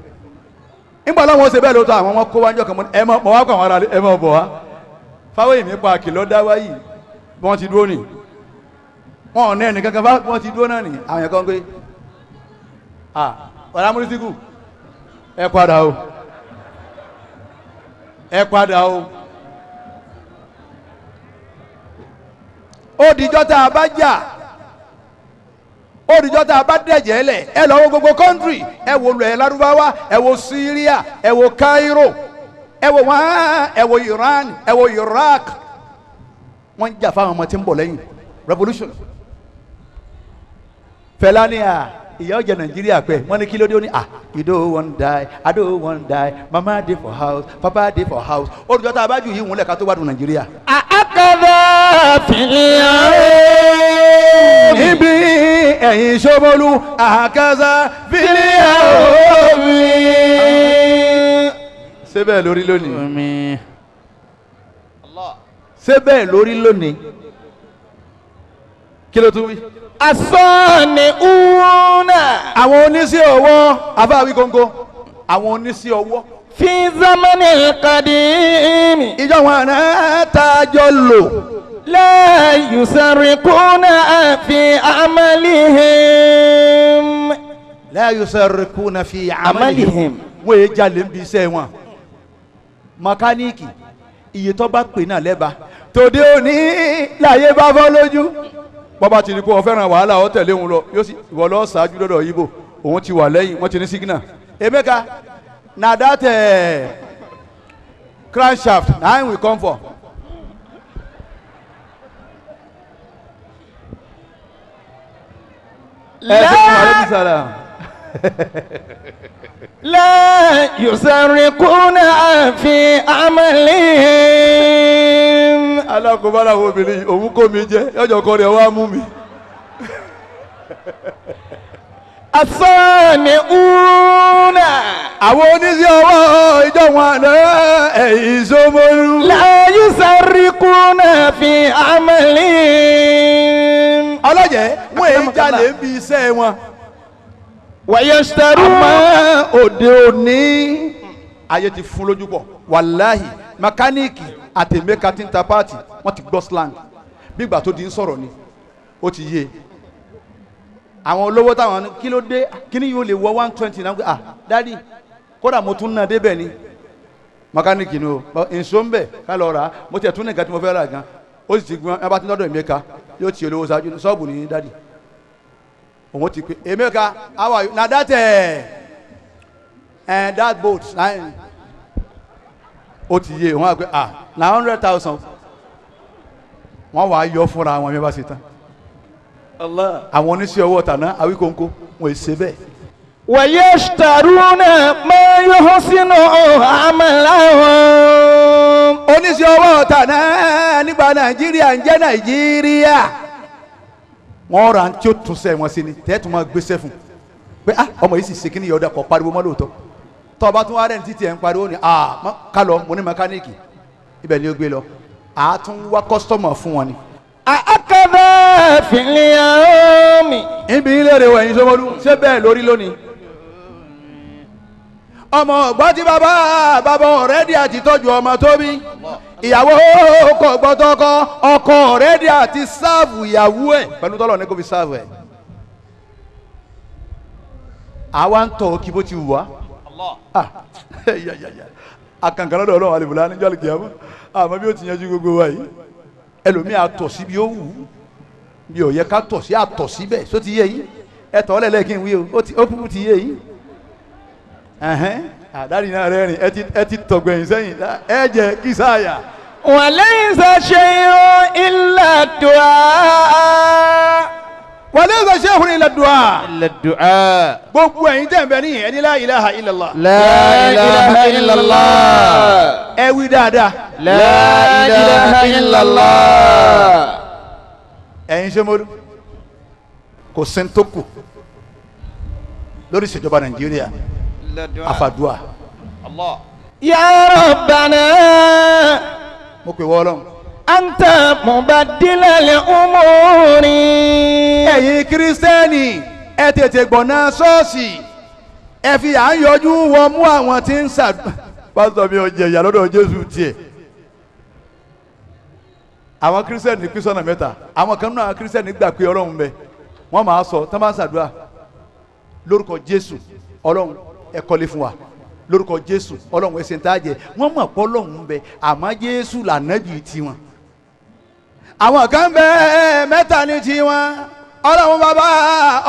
Speaker 3: nígbà láwọn ó ṣe bẹ́ẹ̀ lóòótọ́ àwọn wọn kó wájọ́ kan mo ní ẹ mọ̀ wá kó àwọn ará ẹ mọ̀ bọ̀ wá fáwẹ́yìnmí páàkì lọ́ dá wáyì bí wọ́n ti dúró nì wọn ò ní ẹnì kankan bá wọ́n ti dúró náà nì àwọn yẹn kan pé ah ọ̀rá múrísíkù ẹ padà o ẹ padà o ó dìjọ́ tá a bá jà ó dìjọ́ tá a bá dẹ̀jẹ̀ lẹ̀ ẹ lọ wo gbogbo kọ́ńtírì ẹ wo lẹ̀ Lárúbáwá ẹ wo Syria ẹ wo Cairo ẹ wo wọn ẹ wo Iran ẹ wo Iraq wọ́n ń jà fáwọn ọmọ tí ń bọ̀ lẹ́yìn revolution Fẹlá ni à ìyà ọjà Nàìjíríà pẹ wọ́n ní kí ló dé ó ní à you don't wan die I don't wan die mama dey for house papa dey for house olùjọ́ tá a bá jù yìí wúnlẹ̀ ká tó gbádùn Nàìjíríà.
Speaker 5: أأكذا في اليوم
Speaker 3: Ibi ẹ̀yin Ṣómólú àkàzà fílíọ̀mì. Ṣé bẹ́ẹ̀ lórí lónìí? Ṣé bẹ́ẹ̀ lórí lónìí? Kí ló tún wí?
Speaker 5: الصانعون
Speaker 3: Àwọn oníṣẹ́ ọwọ́ àbáwí góńgó. Àwọn oníṣẹ́ ọwọ́.
Speaker 5: في زمن القديم
Speaker 3: Ìjọ wọn àná tá a jọ lò.
Speaker 5: لا يسرقون في عملهم
Speaker 3: La yusarrikuna fi
Speaker 5: عملهم
Speaker 3: wọ́n yé jalè ń bi iṣẹ́ wọn. Mọ̀káníìkì iye tó bá pè náà lẹ́ba tòde òní láyé bá fọ́ lójú. Bọ́bá ti ní kó o fẹ́ràn wàhálà ọ tẹ̀lé òun lọ yóò sì ìwọ lọ ṣáájú lọ́dọ̀ yíbò òun ti wà lẹ́yìn wọ́n ti ní sígínà. Emeka na that crankshaft na him we come for.
Speaker 5: لا لا يسرقون في عملهم
Speaker 3: Alákòóbá làwọn obìnrin òun kó mi jẹ yọjọ kọ rẹ wá mú mi.
Speaker 5: الصانعون
Speaker 3: Àwọn oníṣẹ́ ọwọ́ ìjọ wọn àná ẹ̀yìn Ṣómólú.
Speaker 5: لا يسرقون في عملهم
Speaker 3: Ọlọ́jẹ̀ wọ́n èyí jalè ń bi iṣẹ́ wọn.
Speaker 5: ويشترون
Speaker 3: Àmọ́ òde òní ayé ti fún lójú pọ̀ wàláhì mẹkáníìkì àtẹ̀mẹ́ka tí ń ta páàtì wọ́n ti gbọ́ slang bígbà tó di ń sọ̀rọ̀ ni ó ti yé àwọn olówó táwọn ní kí ló dé kí ni yóò lè wọ 120 náà ah dádì kódà mo tún ná débẹ̀ ni mẹkáníìkì ni o nso ń bẹ̀ ká lọ rà á mo tiẹ̀ tún ní nǹkan tí mo fẹ́ rà gan ó sì ti gbọ́n ẹ bá ti lọ́dọ̀ Emeka yóò ti olówó ṣáájú ṣọ́ọ̀bù ní dádì òun ti pe Emeka how are you na that that boat na ó ti yé wọn á pé ah na 100,000 wọn wàá yọ fúnra wọn bí wọn bá ṣe tán àwọn oníṣẹ́ ọwọ́ tàná Awíkóńkó wọn ò ṣe bẹ́ẹ̀.
Speaker 5: ويشترون ما يحسن عملهم
Speaker 3: Oníṣẹ́ ọwọ́ tàná nígbà Nàìjíríà ń jẹ́ Nàìjíríà wọ́n ra tí ó tún sẹ́ wọn sí ni tẹ́tù máa gbéṣẹ́ fún pé ah ọmọ yìí sì ṣe kí ni yọ̀ọ́dà kọ́ pariwo mọ́ lóòótọ́ tọ́ ọba tún wá rẹ̀ ní títí ẹ̀ ń pariwo ni ah ká lọ mo ní mẹkáníìkì ibẹ̀ ni ó gbé lọ àá tún wá kọ́sítọ́mọ̀ fún wọn ni.
Speaker 5: أكذا في اليوم
Speaker 3: Ibi ilé rẹ̀ wẹ̀yìn Ṣómólú ṣé bẹ́ẹ̀ lórí lónìí. Ọmọ ọ̀gbọ́n tí bàbá bàbá ọ̀rẹ́dì àti tọ́jú ọmọ tó bí ìyàwó kò gbọ́ tọkọ ọkọ ọ̀rẹ́dì àti sáàfù ìyàwó ẹ̀ pẹ̀lú tọ́lọ̀ ní kò fi sáàfù ẹ̀. Àwa ń tọ̀ kí bó ti wù wá. Àkànkàn lọ́dọ̀ Ọlọ́run àlèbùlá níjọ́ àlùkìyàmọ́ àmọ́ bí ó ti yanjú gbogbo wa yìí ẹlòmíì àtọ̀ síbi ó wù ú bí ó yẹ ká tọ̀ sí àtọ̀ síbẹ̀ só ti yé yín ẹ tọ̀ ọ́ lẹ́lẹ́ kí n wí o ó kúkú ti yé yín àdáni náà rẹ́rìn ẹ ti tọ̀gbẹ̀yìn sẹ́yìn ẹ jẹ́ kí sáyà.
Speaker 5: وليس شيء إلا الدعاء
Speaker 3: وليس شيء إلا الدعاء
Speaker 4: إلا الدعاء
Speaker 3: gbogbo ẹ̀yin tẹ̀ ń bẹ níyìn ẹni la ilaha illallah.
Speaker 4: لا إله إلا الله
Speaker 3: ẹ wí dáadáa.
Speaker 4: لا إله إلا الله
Speaker 3: Ẹ̀yin Ṣómólú kò sí ní tó kù lórí ìṣèjọba Nàìjíríà àfàdúà.
Speaker 5: يا ربنا
Speaker 3: Mo pè wọ́ Ọlọ́run.
Speaker 5: أنت مبدل الأمور
Speaker 3: Ẹ̀yin kírísítẹ́nì ẹ tètè gbọ̀nà ṣọ́ọ̀ṣì ẹ fi à ń yọjú wọ mú àwọn tí ń ṣàdúrà. Pásítọ̀ mi ò jẹ ìyà lọ́dọ̀ Jésù tiẹ̀. Àwọn kírísítẹ́nì pín sọ́nà mẹ́ta àwọn kan náà kírísítẹ́nì gbà pé Ọlọ́run bẹ wọ́n máa sọ tán bá ń ṣàdúrà lórúkọ Jésù Ọlọ́run ẹ kọ́lé fún wa lórúkọ Jésù Ọlọ́run ẹ ṣe ń tá jẹ wọ́n mọ̀ pé Ọlọ́run bẹ àmọ́ Jésù lànàbì tiwọn. Àwọn kan bẹ mẹ́ta ní tiwọn Ọlọ́run bàbá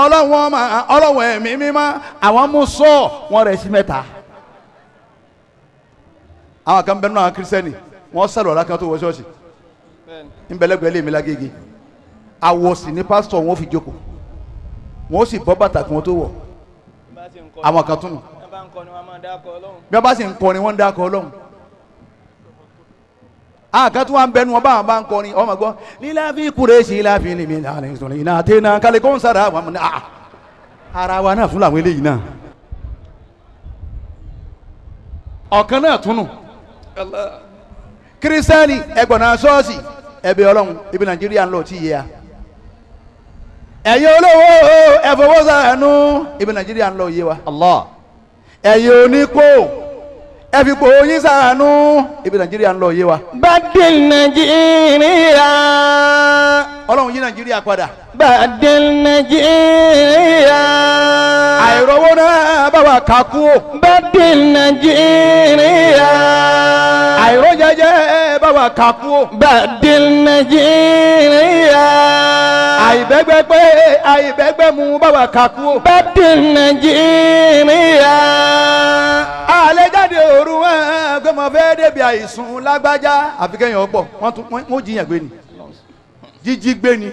Speaker 3: Ọlọ́run ọmọ Ọlọ́run ẹ̀mí mímọ́ àwọn mú sọ wọn rẹ̀ sí mẹ́ta. Àwọn kan bẹ nínú àwọn kírísítẹ́nì wọ́n sàlọ̀ ọ̀la kan tó wọ ṣọ́ọ̀ṣì nbẹ̀lẹ́gbẹ̀ẹ́ lèmi lágége àwọ̀ sì ní pásítọ̀ wọn fi jókòó wọn ó sì bọ́ bàtà kí wọ́n tó wọ̀ àwọn kan tún nù bí wọ́n bá sì ń kọrin wọ́n ń dákọ̀ Ọlọ́run. Àkàn tí wọ́n ń bẹnu wọn báwọn bá ń kọrin ọmọ gbọ́ lílàfi kúrẹ́sì láfi ní mi láàrin sọ̀rọ̀ iná àtẹnà kálí kó ń sára àwọn ọmọ náà ara wa náà fún làwọn eléyìí náà. Ọ̀kan náà túnú kírísítẹ́nì ẹgbọ̀nà ṣọ́ọ̀ṣì ẹbí ọlọ́run ibi Nàìjíríà ń lọ tí yé a. Ẹ̀yin olówó ẹ̀fọwọ́sàánú ibi Nàìjíríà ń lọ yé wa. Ẹ̀yin onípò ẹ̀fipò yín sàánú ibi Nàìjíríà ń lọ yé wa.
Speaker 5: Badil Nàìjíríà.
Speaker 3: Ọlọ́run yí Nàìjíríà padà.
Speaker 5: Badil Nàìjíríà.
Speaker 3: Àìrọ́wọ́ náà bá wa kà kú o.
Speaker 5: Badil Nàìjíríà.
Speaker 3: Àìrọ́jẹjẹ bá wa kà kú o.
Speaker 5: Badil Nàìjíríà.
Speaker 3: Àìbẹ́gbẹ́ pé àìbẹ́gbẹ́ mu bá wa kà kú o.
Speaker 5: Badil Nàìjíríà.
Speaker 3: Àlẹ́ jáde òru wọn pé mo fẹ́ débi àìsùn lágbájá àfi kẹ́yìn ọ̀pọ̀ wọ́n jiyàn gbé ni jíjí gbé ni.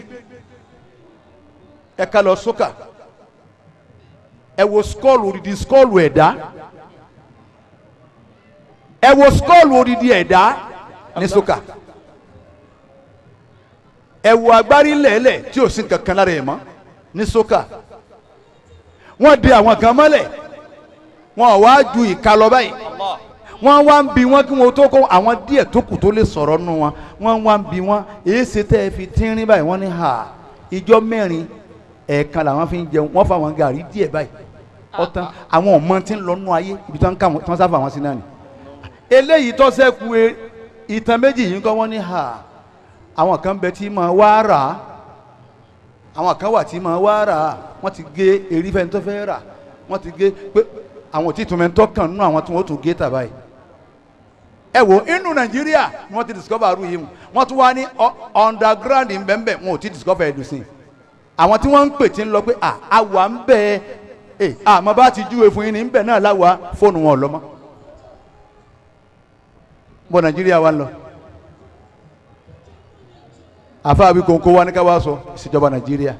Speaker 3: Ẹ ká lọ sókà ẹ wo skọ́ọ̀lù odidi skọ́ọ̀lù ẹ̀dá ẹ wo skọ́ọ̀lù odidi ẹ̀dá ní sókà ẹ wo agbárí lẹ̀lẹ̀ tí ò sí kankan lára ẹ̀ mọ́ ní sókà. Wọ́n di àwọn kan mọ́lẹ̀ wọ́n wá ju ìka lọ báyìí wọ́n wá ń bi wọ́n kí wọ́n tó kó àwọn díẹ̀ tó kù tó lè sọ̀rọ̀ nù wọn wọ́n wá ń bi wọ́n èyí ṣe tẹ́ ẹ fi tínrín báyìí wọ́n ní ha ìjọ mẹ́rin ẹ̀ẹ̀kan làwọn fi ń jẹun wọ́n fa wọn gàrí díẹ̀ báyìí ọ̀tán àwọn ọmọ tí ń lọ nù ayé ibi tí wọ́n ká wọn sáfà wọn sí náà ni. Eléyìí tó ṣẹ́kù ìtàn méjì yìí kọ́ wọ́n ní ha àwọn kan bẹ tí máa wá rà á àwọn kan wà tí máa wá rà á wọ́n ti gé erí fẹ́ni tó fẹ́ rà wọ́n ti gé pé àwọn tí tún mẹ́tọ́ kàn nínú àwọn tí wọ́n tún gé tàbá yìí. Ẹ wo inú Nàìjíríà ni wọ́n ti discover arú yìí wọ́n tún wá ní underground nbẹ̀nbẹ̀ wọn ò ti discover ẹ̀dùn sí i. Àwọn tí wọ́n ń pè tí ń lọ pé àwa ń bẹ ẹ àmọ́ bá ti júwe fún yín ní nbẹ̀ náà láwa fóònù wọn lọ́mọ́. Bọ́ Nàìjíríà wa ń lọ. Àfáà bí kòńkó wa ní ká wá sọ ìṣèjọba Nàìjíríà.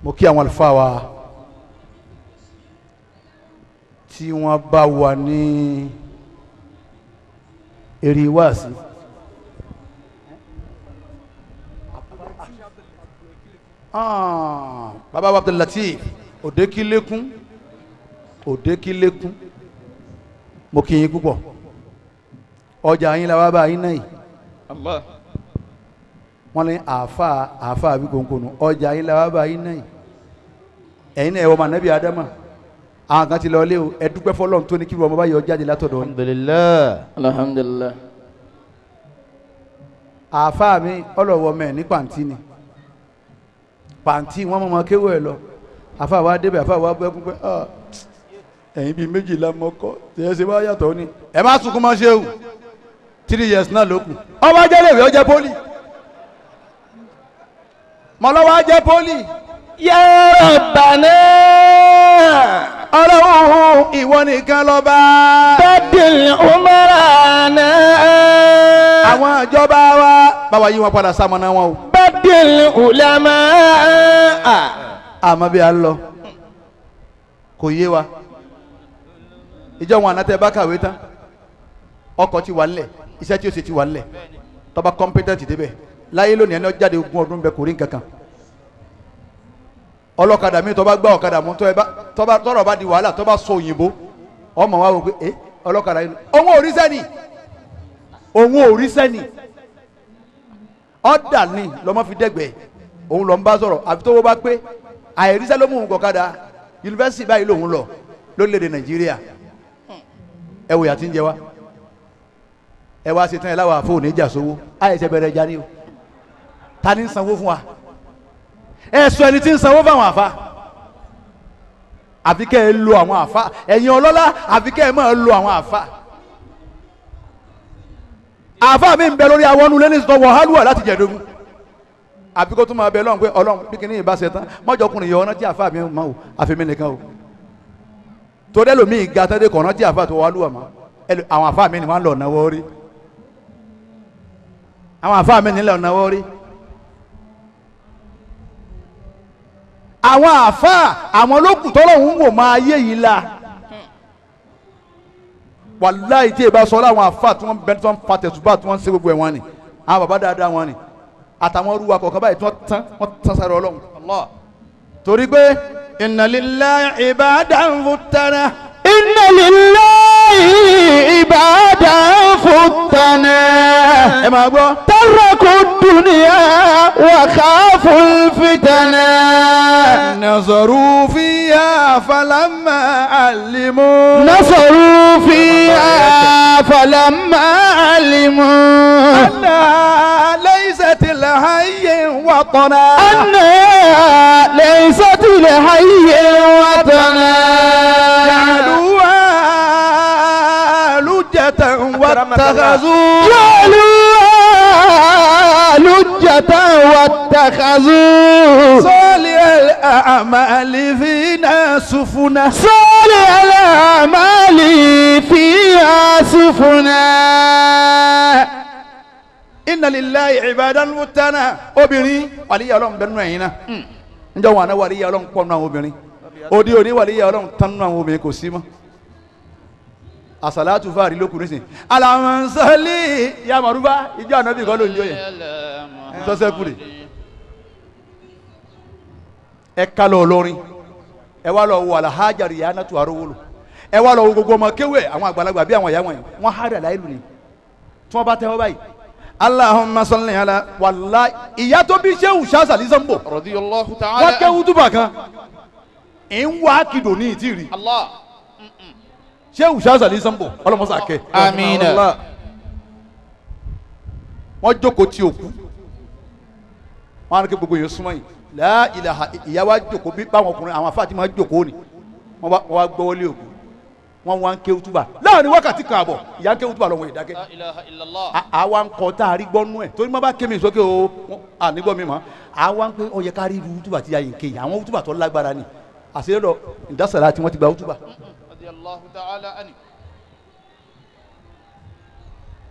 Speaker 3: Mo kí àwọn àlùfáà wa tí wọ́n bá wà ní eré wáàsí. Bàbá Abdul Lateef Òdekílékún Òdekílékún mo kí yín púpọ̀ ọjà yín la wá bá yín náà yìí wọ́n ní àáfàá àáfàá àbí kòńkònù ọjà yín la wá bá yín náà yìí ẹ̀yin náà ẹ̀ wọ́n mà nẹ́bí Ádámà àwọn kan ti lọ lé o ẹ dúpẹ́ fọlọ́run tó ní kí wọ́n bá yọ jáde látọ̀dọ̀ yín.
Speaker 4: Alhamdulillah.
Speaker 5: Alhamdulillah.
Speaker 3: Àáfàá mi ọlọ́wọ́ mẹ́ ní pàǹtí ni pàǹtí wọ́n mọ̀ kéwọ́ ẹ lọ àáfàá wa débẹ̀ àáfàá wa bẹ́kún pé ẹ̀yin bíi méjìlá mọ́kọ́ tẹ̀yẹ́ ṣe wá yàtọ̀ ni ẹ má sunkún mọ́ ṣéwù 3 years náà ló kù ọba jẹ́ lèwe ọjẹ́ pólì mọ̀lọ́wọ́ ajẹ́ pólì.
Speaker 5: Ya Rabbana.
Speaker 3: Ọlọ́run ìwọ nìkan lọ́ba.
Speaker 5: Badil umarana.
Speaker 3: Àwọn ìjọba wa báwa yí wọn padà sámọ́ná wọn o.
Speaker 5: Badil ulama.
Speaker 3: Àmọ́ bí a ń lọ kò yé wa ìjọ wọn àná tẹ bá kàwé tán ọkọ̀ ti wà ńlẹ̀ iṣẹ́ tí ó ṣe ti wà ńlẹ̀ tọ́ba competent débẹ̀ láyé lónìí ẹni ó jáde ogún ọdún bẹ kò rí nǹkan kan ọlọ́kadà mi tọ́ba gbá ọ̀kadà mú tọ́rọ̀ bá di wàhálà tọ́ba sọ òyìnbó ọmọ wa wò pé ẹ ọlọ́kadà yìí òun ò rí sẹ́ni òun ò rí sẹ́ni ọ̀dà ni lọ́mọ fi dẹ́gbẹ̀ẹ́ òun lọ́ ń bá sọ̀rọ̀ àfi tó wọ́n bá pé àìrísẹ́ ló mú òun kọ̀kadà yunifásitì báyìí lòun lọ lórílẹ̀‐èdè Nàìjíríà ẹ wòye àti ń jẹ wá ẹ wá ṣetán ẹ láwa àfọ òní ìjà sówó àìsẹ bẹ̀rẹ̀ ìjà ni o ta ni ń sanwó fún wa ẹ sọ ẹni tí ń sanwó fáwọn àfa àfi kẹ́ ẹ lo àwọn àfa ẹ̀yin ọlọ́lá àfi kẹ́ ẹ máa lo àwọn àfa àfa mi ń bẹ lórí àwọn ọ̀nù lẹ́ni sọ wàhálùwà láti jẹ̀dógún àfi kó tún máa bẹ Ọlọ́run pé Ọlọ́run bí kìíní ìbá ṣe tán mọ́jọkùnrin yọ ọ́nà tí àfa mi máa wò àfi mi nìkan o torí ẹlòmíì ga tẹ́lẹ̀ kọ̀ọ̀nà tí àfa tó wàhálùwà mọ́ àwọn àfa mi ni wọ́n lọ náwó rí àwọn àfa mi ni lọ náwó rí àwọn àfa àwọn olókùn tọ́lọ́hún wò máa yé yìí la Wàláyé tí ìbá sọ láwọn àfa tí wọ́n bẹ tí wọ́n fa tẹ̀sùbá tí wọ́n ń ṣe gbogbo ẹ̀ wọ́n ni àwọn bàbá dáadáa wọn ni àtàwọn olúwa kọ̀ọ̀kan báyìí tí wọ́n tán wọ́n tán sáré Ọlọ́run. Torí pé inna lillahi ibadan futtana.
Speaker 5: Inna lillahi ibadan futtana.
Speaker 3: Ẹ máa gbọ́.
Speaker 5: Taraku dunya wa khaful fitana.
Speaker 3: Nazaru fiha falamma alimu.
Speaker 5: Nazaru fiha falamma alimu.
Speaker 3: Anna laysat lihayyin watana.
Speaker 5: Anna laysat lihayyin watana.
Speaker 3: Ja'aluha lujjatan wattakhadhu.
Speaker 5: Ja'aluha lujjatan wattakhadhu.
Speaker 3: صالح الأعمال فينا سفنا.
Speaker 5: صالح الأعمال فيها سفنا.
Speaker 3: Inna lillahi ibadan futtana. Obìnrin wàlíyà Ọlọ́run bẹ́ẹ̀ nù ẹ̀yin náà. Njẹ́ wọn àná wàlíyà Ọlọ́run pọ̀ nù àwọn obìnrin. Òde òní wàlíyà Ọlọ́run tán nù àwọn obìnrin kò sí mọ́. Àsàlátù fáàrí ló kù nísìnyí. Alamansali ya Maruba ìjọ ànábì kọ́ ló ń jó yẹn. Ntọ́sẹ́ kúrè. Ẹ ká lọ Ìlọrin, ẹ wá lọ wo Alhaja Rihanatu Arówólò, ẹ wá lọ wo gbogbo ọmọ kéwé àwọn àgbàlagbà bí àwọn ìyá wọn yìí wọn há dàda ìlú ni tí wọn bá tẹ wọn báyìí. Allahumma salli ala wàllayi ìyá tó bí Shehu Shazali Sambo
Speaker 4: radiyallahu ta'ala
Speaker 3: wọn kéwú túbà kan ń wá kìdò ní ìtì rí. Shehu Shazali Sambo ọlọmọsà kẹ.
Speaker 4: Amina.
Speaker 3: Wọn jókòó tí òkú wọn á ní kí gbogbo yẹn súnmọ́ yìí. La ilaha ìyá wa jókòó bí báwọn ọkùnrin àwọn afáàtì máa jókòó ni wọ́n wá gbọ́wọ́lé òkú wọ́n wá ń ké útúbà láàrin wákàtí kan àbọ̀ ìyá ń ké útúbà lọ́wọ́ ìdákẹ́. Àwa ń kọ́ tá a rí gbọ́nú ẹ̀ torí má bá ké mi sókè o ànígbọ́ mi mọ́ àwa ń pé ó yẹ ká rí irú útúbà tí a yìí ń ké yìí àwọn útúbà tó lágbára ni àṣeyọdọ ìdásàlá tí wọ́n ti gba útúbà.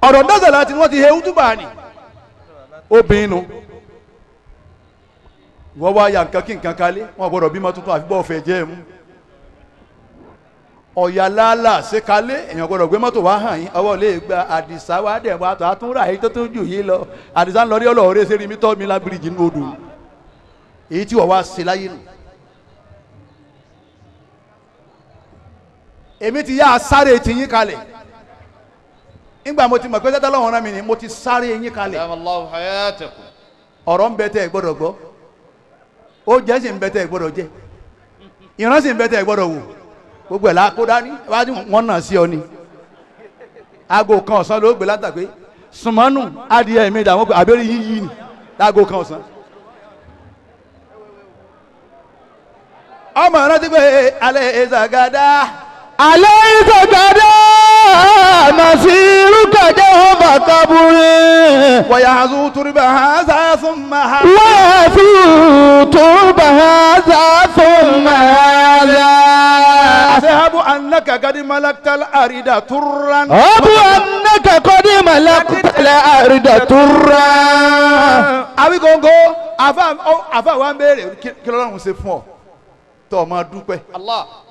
Speaker 3: Ọ̀rọ̀ ìdásàlá tí wọ́n ti he útúbà ni obìnrin nu wọ́n wá ya nǹkan kí nǹkan kalẹ̀ wọ́n gbọ́dọ̀ bímọ tuntun àfi bọ́ọ̀ fẹ́ jẹ́ ẹ̀ mú ọ̀yà lálà ṣe kalẹ̀ èèyàn gbọ́dọ̀ gbé mọ́tò wá hàn yín ọwọ́ lè gba àdìsá wá dẹ̀ wá tó àtúnrà yìí tó tún jù yín lọ àdìsá ń lọ rí ọlọ́ọ̀rẹ́ ṣe rí mi tọ́ mi lábìrìjì nínú odò èyí tí wọ́n wá ṣe láyé nù. Èmi ti yá sáré ti yín kalẹ̀ nígbà mo ti mọ̀ pé tẹ́tẹ́ lọ́wọ́ rán mi ni mo ti sáré yín kalẹ̀ ọ̀rọ̀ ń bẹ tẹ́ ẹ gbọ́dọ̀ gbọ́ ó jẹ́ sì ń bẹ tẹ́ ẹ gbọ́dọ̀ jẹ ìran sì ń bẹ tẹ́ ẹ gbọ́dọ̀ wò gbogbo ẹ̀ la kó dání wájú wọn nà sí ọ ni aago kan ọ̀sán ló gbé látàgbé sùnmọ́nù adìẹ mi dàwọn abẹ́rẹ́ yíyí ni láago kan ọ̀sán. Ọmọ rántí pé alẹ́ ìzàgádá.
Speaker 5: Alẹ́ ìzàgádá màsírù kàjẹ́ wọn bá kábúrẹ́.
Speaker 3: Wàyàzú turba haza thumma haza.
Speaker 5: Wàyàzú turba haza thumma haza.
Speaker 3: Asahabu annaka qad malakta al-arida turran.
Speaker 5: Abu annaka qad malakta al-arida turran.
Speaker 3: Awikongo afa wa ń béèrè kí lọ́lọ́run ṣe fún ọ tọ́ máa dúpẹ́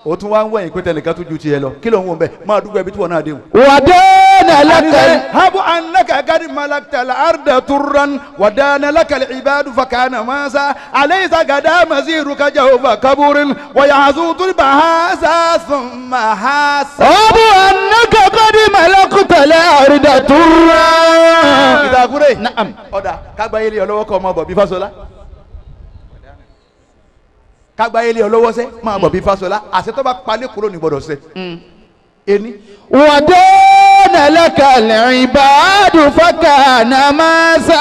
Speaker 3: o tún wá ń wẹ̀yìn pé tẹnìkan tún ju tiẹ̀ lọ kí ló ń wò ń bẹ̀ máa dúpẹ́ ibi tí wọ́n náà dé o.
Speaker 5: Wàdánà lakal.
Speaker 3: Habu annaka qad malakta al-arda turran wàdánà lakal ibadu fakana masa alaysa gada maziruka jawfa kaburin wa yazu turba haza thumma hasa.
Speaker 5: Habu annaka qad malakta al-arda turran.
Speaker 3: Ìtàkùrẹ́. Naam. Ọ̀dà kágbá yẹlẹ ọlọ́wọ́ kọ́ ọmọ bọ̀ bí Fáṣọlá. Kagba ilé ọlọ́wọ́ sẹ́ máa bọ̀ bí Fáṣọlá àṣẹ tó bá palẹ̀ kúrò ní gbọ́dọ̀ sẹ́. Ení.
Speaker 5: Wàdánà lakal ibadu fakana masa.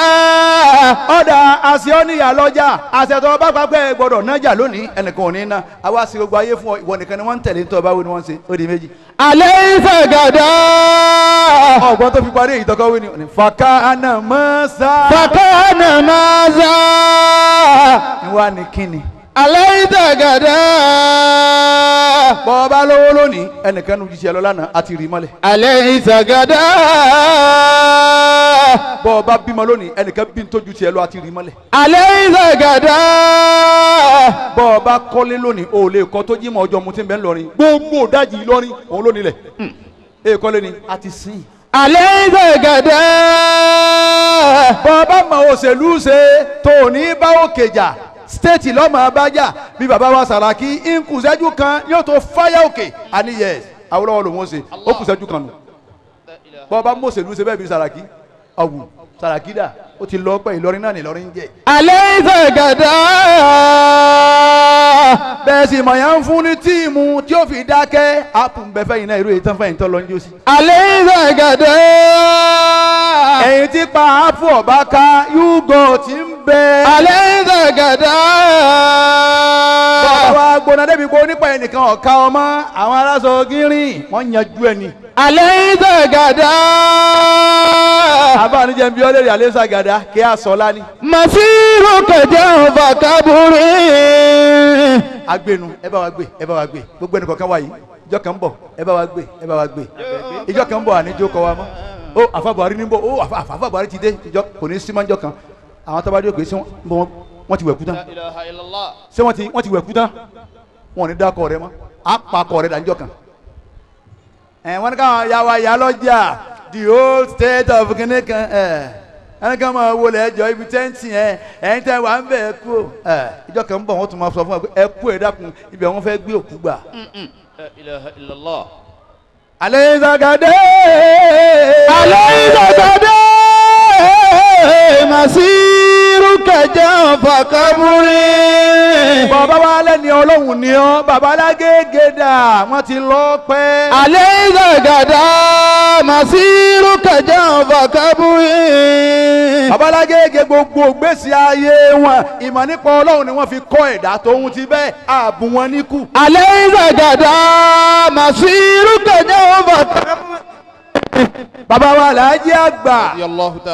Speaker 3: Ọ̀dà àṣẹ ọ́nìyà lọ́jà àṣẹ tó bá papẹ́ gbọ́dọ̀ nájà lónìí ẹnìkan ò ní ná àwa sí gbogbo ayé fún ọ ìwọ nìkan ni wọ́n ń tẹ̀lé ní tọ́ba wo ni wọ́n ń ṣe ó di méjì.
Speaker 5: Alaysa gada.
Speaker 3: Ọ̀gbọ́n tó fi parí èyí tọkọ wí ni fakana masa.
Speaker 5: Fakana masa.
Speaker 3: Ìwà ni kíni.
Speaker 5: Alaysa gada.
Speaker 3: Bọ́ọ̀bá lówó lónìí ẹnìkan nu jíṣẹ́ lọ lánàá àti rí mọ́lẹ̀.
Speaker 5: Alaysa gada.
Speaker 3: Bọ́ọ̀bá bímọ lónìí ẹnìkan bí n tójú tiẹ̀ lọ àti rí mọ́lẹ̀.
Speaker 5: Alaysa gada.
Speaker 3: Bọ́ọ̀bá kọ́lé lónìí o lè kọ́ tó jí mọ́ ọjọ́ mu tí ń bẹ ńlọrin gbogbo dájì lọ́rin òun ló nílẹ̀. Ee kọ́lé ni a ti sìn.
Speaker 5: Alaysa gada.
Speaker 3: Bàbá mọ̀ òṣèlú ṣe tó ní bá òkè jà stéètì lọ́mọ abájà bí bàbá wa Sàràkí ń kù sẹ́jú kan yóò tó fáyà òkè àní yẹs Awólọ́wọ̀ lòun ó ṣe ó kù sẹ́jú kan nù. Bàbá mọ̀ òṣèlú ṣe bẹ́ẹ̀ bí Sàràkí ọ̀wù Sàràkí dà ó ti lọ pẹ́ Ìlọrin náà ní Ìlọrin jẹ́.
Speaker 5: Alaysa gada.
Speaker 3: Bẹ́ẹ̀ sì mọ̀ yẹn ń fún ní tíìmù tí ó fi dákẹ́ ápù ń bẹ fẹ́yìn náà irú èyí tán fẹ́yìn tán lọ ń jó sí.
Speaker 5: Alaysa gada.
Speaker 3: Ẹ̀yin tí pa ápù ọ̀bá ká yúgọ̀ tí ń bẹ.
Speaker 5: Alaysa gada.
Speaker 3: Bàbá wa gbóná débi pé onípa ẹnìkan ọ̀ka ọmọ àwọn aláṣọ gírìn wọ́n yanjú ẹni.
Speaker 5: Alaysa gada.
Speaker 3: Àbá níjẹ́ bí ọlẹ́rìí alaysa gada kí á sọ lání.
Speaker 5: Masiru kẹjọ kaburi.
Speaker 3: Agbenu ẹ bá wa gbé ẹ bá wa gbé gbogbo ẹnì kọ̀ọ̀kan wa yìí ìjọ kan ń bọ̀ ẹ bá wa gbé ẹ bá wa gbé ìjọ kan ń bọ̀ àníjó kọ wa mọ́ ó àfa Buhari ní bọ̀ ó àfa Buhari ti dé ìjọ kò ní símọ́ ìjọ kan àwọn tó bá dé òkè sí wọ́n ti wẹ̀ kú tán ṣé wọ́n ti wẹ̀ kú tán wọn ò ní dákọ̀ rẹ mọ́ á pa akọ̀ rẹ dàníjọ kan. Ẹ wọ́n ní káwọn ya wa ya lọ́jà the whole state of kìnìún kan ẹ ẹni kan máa wọlé ẹjọ ibi tẹ́ǹtì ẹ ẹ̀yin tẹ́ wà ń bẹ̀ ẹ kú ẹ ìjọ kan ń bọ̀ wọ́n tún máa sọ fún wa pé ẹ kú ẹ dákun ibi àwọn fẹ́ gbé òkú gbà.
Speaker 4: La ilaha illallah.
Speaker 3: Alaysa gada.
Speaker 5: Alaysa gada. Masiru kẹjọ kaburi.
Speaker 3: Bàbá wa lẹ́ni ọlọ́run ni ọ́ bàbá alágége dà wọ́n ti lọ pẹ́.
Speaker 5: Alaysa gada. Masiru kẹjọ kaburi.
Speaker 3: Bàbá alágége gbogbo gbèsè ayé wọn ìmọ̀ nípa ọlọ́run ni wọ́n fi kọ́ ẹ̀dá tóun ti bẹ́ẹ̀ ààbò wọn níkù.
Speaker 5: Alaysa gada. Masiru kẹjọ kaburi.
Speaker 3: Bàbá wa Alhaji àgbà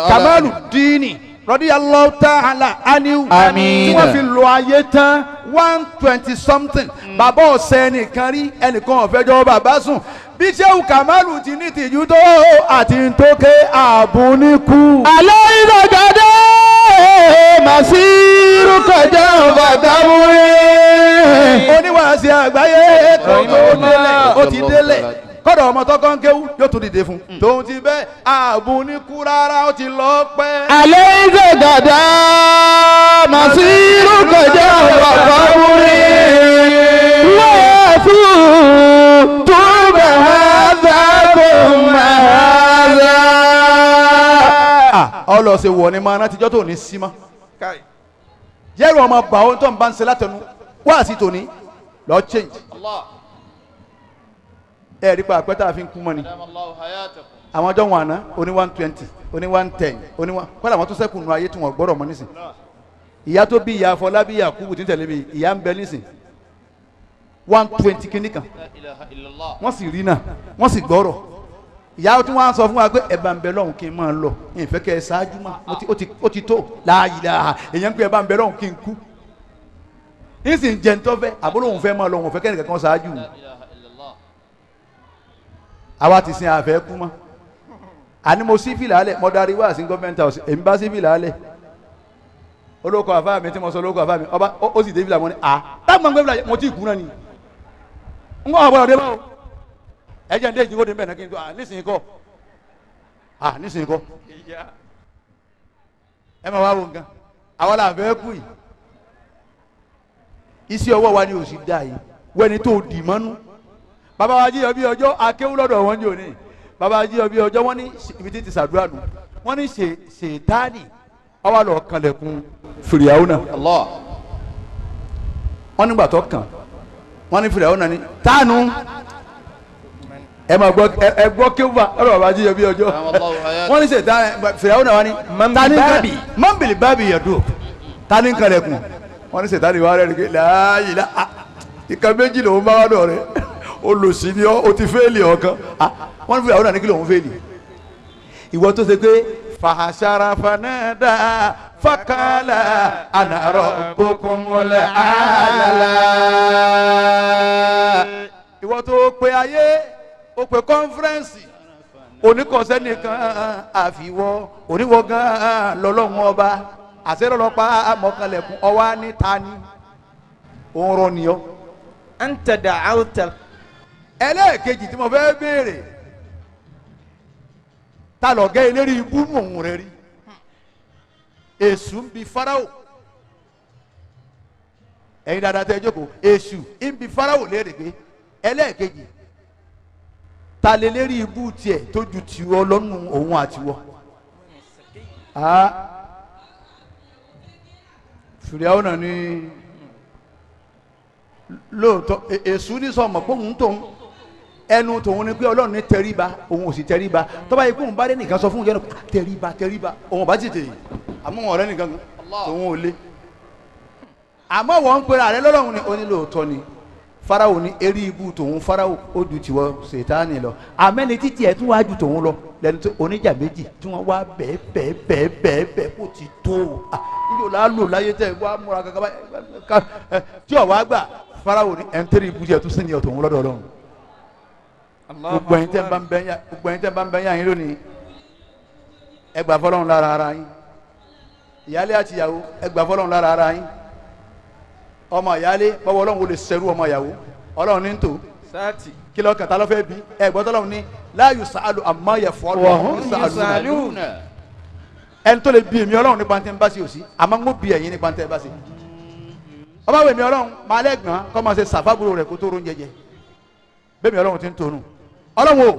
Speaker 3: Kamalu Dini radiyallahu ta'ala anhu tí wọ́n fi lo ayé tán 120 something bàbá ọ̀sẹ̀ ẹnìkan rí ẹnìkan ọ̀fẹ́jọ́ bàbá sùn bí Ṣéhù Kamalu ti ní tìjú tó àti ntókè ààbò níkù.
Speaker 5: Alaysa gada. Masiru kẹjọ kaburi.
Speaker 3: Oníwàásí àgbáyé kò tó délẹ̀ ó ti délẹ̀ kọ́dọ̀ ọmọ tó kàn kéwú yóò tún dìde fún tóun ti bẹ́ẹ̀ ààbò ní kú rárá ó ti lọ pẹ́.
Speaker 5: Alaysa gada. Masiru kẹjọ kaburi. Wọ́n túbọ̀ hàdà kò máa.
Speaker 3: Ọlọ́sẹ̀ wọ̀ ni máa rántijọ́ tó ní sí mọ́. Jẹ́rù ọmọ bàá tó ń bá ń ṣe látẹnu wá sí tòní lọ change. Ẹ rí pa àpẹta àfi ń kú mọ́ ni àwọn ọjọ́ wọn àná oní 120 oní 110 oní 1 kọ́lá àwọn tó sẹ́kù nù ayé tí wọ́n gbọ́dọ̀ mọ́ nísìn. Ìyá tó bí ìyá Afọlábí Yakubu tí ń tẹ̀lé mi ìyá ń bẹ nísìn 120 kìíní kan wọ́n sì rí náà wọ́n sì gbọ́rọ̀. Ìyá tí wọ́n á sọ fún wa pé ẹ bá ń bẹ lọ́hùn kí n máa lọ ìfẹ́ kẹ́ ẹ ṣáájú mọ́ ó ti tó láàyè láà èèyàn ń pè ẹ bá ń bẹ lọ́hùn kí n kú nísìn jẹ́ ń tọ́fẹ́ àbúrò òun fẹ́ máa lọ òun fẹ́ kẹ́nìkan kan ṣáájú àwa ti sin àfẹ́ kú mọ́ àní mo sí fìlà alẹ̀ mo darí wá sí government house èmi bá sí fìlà alẹ̀ olóko àfáà mi tí mo sọ olóko àfáà mi ọba ó sì dé fìlà mo ní à táwọn gbé fìlà mo ti kú náà ni n kọ́ ọ̀bọ̀dọ̀ dé báwo ẹ jẹ́ ń dé ìdíwọ́ dé bẹ́ẹ̀ náà kí n tó à nísìnyí kọ́ à nísìnyí kọ́ ẹ máa wá wo nǹkan àwa là fẹ́ kú yìí iṣẹ́ ọwọ́ wa ni ò sì dá yìí wẹ́ni tó dì mọ́nú. Bàbá wa jíyọ bí ọjọ́ akéwú lọ́dọ̀ wọn jò ní bàbá wa jíyọ bí ọjọ́ wọn ní ibi tí ti sàdúrà nù wọn ní ṣètáàní ọwọ́ lọ kanlẹ̀kùn Fìrìhàwùnà wọn nígbà tó kàn wọn ní Fìrìhàwùnà ní tánu ẹ máa gbọ́ ẹ gbọ́ kéwú bá ọ̀rọ̀ bàbá jíyọ bí ọjọ́ wọn ní ṣètáàní Fìrìhàwùnà wọn ní tani mọ́nbìlì bábì yẹ̀dù tani kanlẹ̀kùn wọn ní ṣètáàní wà rẹ̀ ní láàyè lá ìka méjì lòún bá wà dọ̀ rẹ̀ olùsí ni ọ o ti fẹ́ẹ̀lì ọ̀kan wọ́n fi àwọn àníkí lòun fẹ́ẹ̀lì ìwọ tó ṣe pé fàṣàrà fanada fàkàlà ànàrọ̀ bókun-mọ́lẹ̀ àlàlà ìwọ tó pe ayé o pe kọ́nfúrẹ́ǹsì oníkọ̀ọ́sẹ́ nìkan àfiwọ́ oníwọ̀ gan lọ́lọ́run ọba àṣẹ lọ́lọ́pàá mọ̀kànlẹ̀kùn ọwá níta ni òun rọ nìyọ.
Speaker 1: anta da'awta.
Speaker 3: Ẹlẹ́ẹ̀kejì tí mo fẹ́ béèrè Ta lọ gẹ́ eléré ibú nù òun rẹ rí. Èṣù ń bi Fáráò. Ẹ̀yin dáadáa tẹ́ ẹ jókòó, èṣù ń bi Fáráò léèrè pé ẹlẹ́ẹ̀kejì ta lè lérí ibú tiẹ̀ tó ju tiwọ́ lọ́nù òun àtiwọ́. Fìrìhàwọ̀ náà ní lóòótọ́ èṣù ní sọmọ pé òun tóun ẹnu tòun ni pé Ọlọ́run ní tẹríba, òun ò sì tẹríba. Tọ́ba yìí kó òun bá dé nìkan sọ fún òun tẹríba tẹríba, òun ò bá tètè yìí àmọ́ wọn ọ̀rẹ́ nìkan tòun ò lé. Àmọ́ wọ́n ń pera rẹ lọ́lọ́run ni ó ní lóòótọ́ ni Fáráò ní eré ibú tòun Fáráò ó ju tiwọ́ Sètáánì lọ. Àmẹ́ni títí ẹ̀ tún wá ju tòun lọ lẹ́nu tó oníjà méjì tí wọ́n wá bẹ́ẹ̀ bẹ́ẹ̀ bẹ́ẹ̀ bẹ́ẹ̀ bẹ́ẹ̀ kó ti tó o. Níjó la lò láyé tẹ̀ wá múra kankan báyìí tí ò wá gbà Fáráò ní ẹ̀ ń tẹ́rẹ̀ ibú tiẹ̀ tún sí ni ọ̀tòun lọ́dọ̀ Ọlọ́run. Gbogbo ẹ̀yin tẹ́ ń bá ń bẹ́ yà, gbogbo ẹ̀yin tẹ́ ń bá ń bẹ́ yà yín lónìí, ẹ gbà fọlọ́run lára ara yín. Ìyálé àti ìyàwó, ẹ gbà fọlọ́run lára ara yín. Ọmọ ìyálé bọ́wọ́ Ọlọ́run wo lè sẹ́rú ọmọ ìyàwó, Ọlọ́run ní ń tò kí lọ́ọ́ kàtà lọ́fẹ́ bí ẹ gbọ́ tọ́lọ́run ní la yusalu amma yaf'alu wa hum yusalun. Ẹni tó lè bí èmi Ọlọ́run nípa tẹ́ ń bá sí òsì, àmọ́ ń bí ẹ̀yin nípa tẹ́ ń bá sí. Ọba wo èmi Ọlọ́run máa lẹ́gbọ̀n kọ́ máa ṣe sàfábúrò rẹ̀ kó tó rún jẹjẹ. Bẹ́ẹ̀ mi Ọlọ́run ti ń tonú. Ọlọ́run o,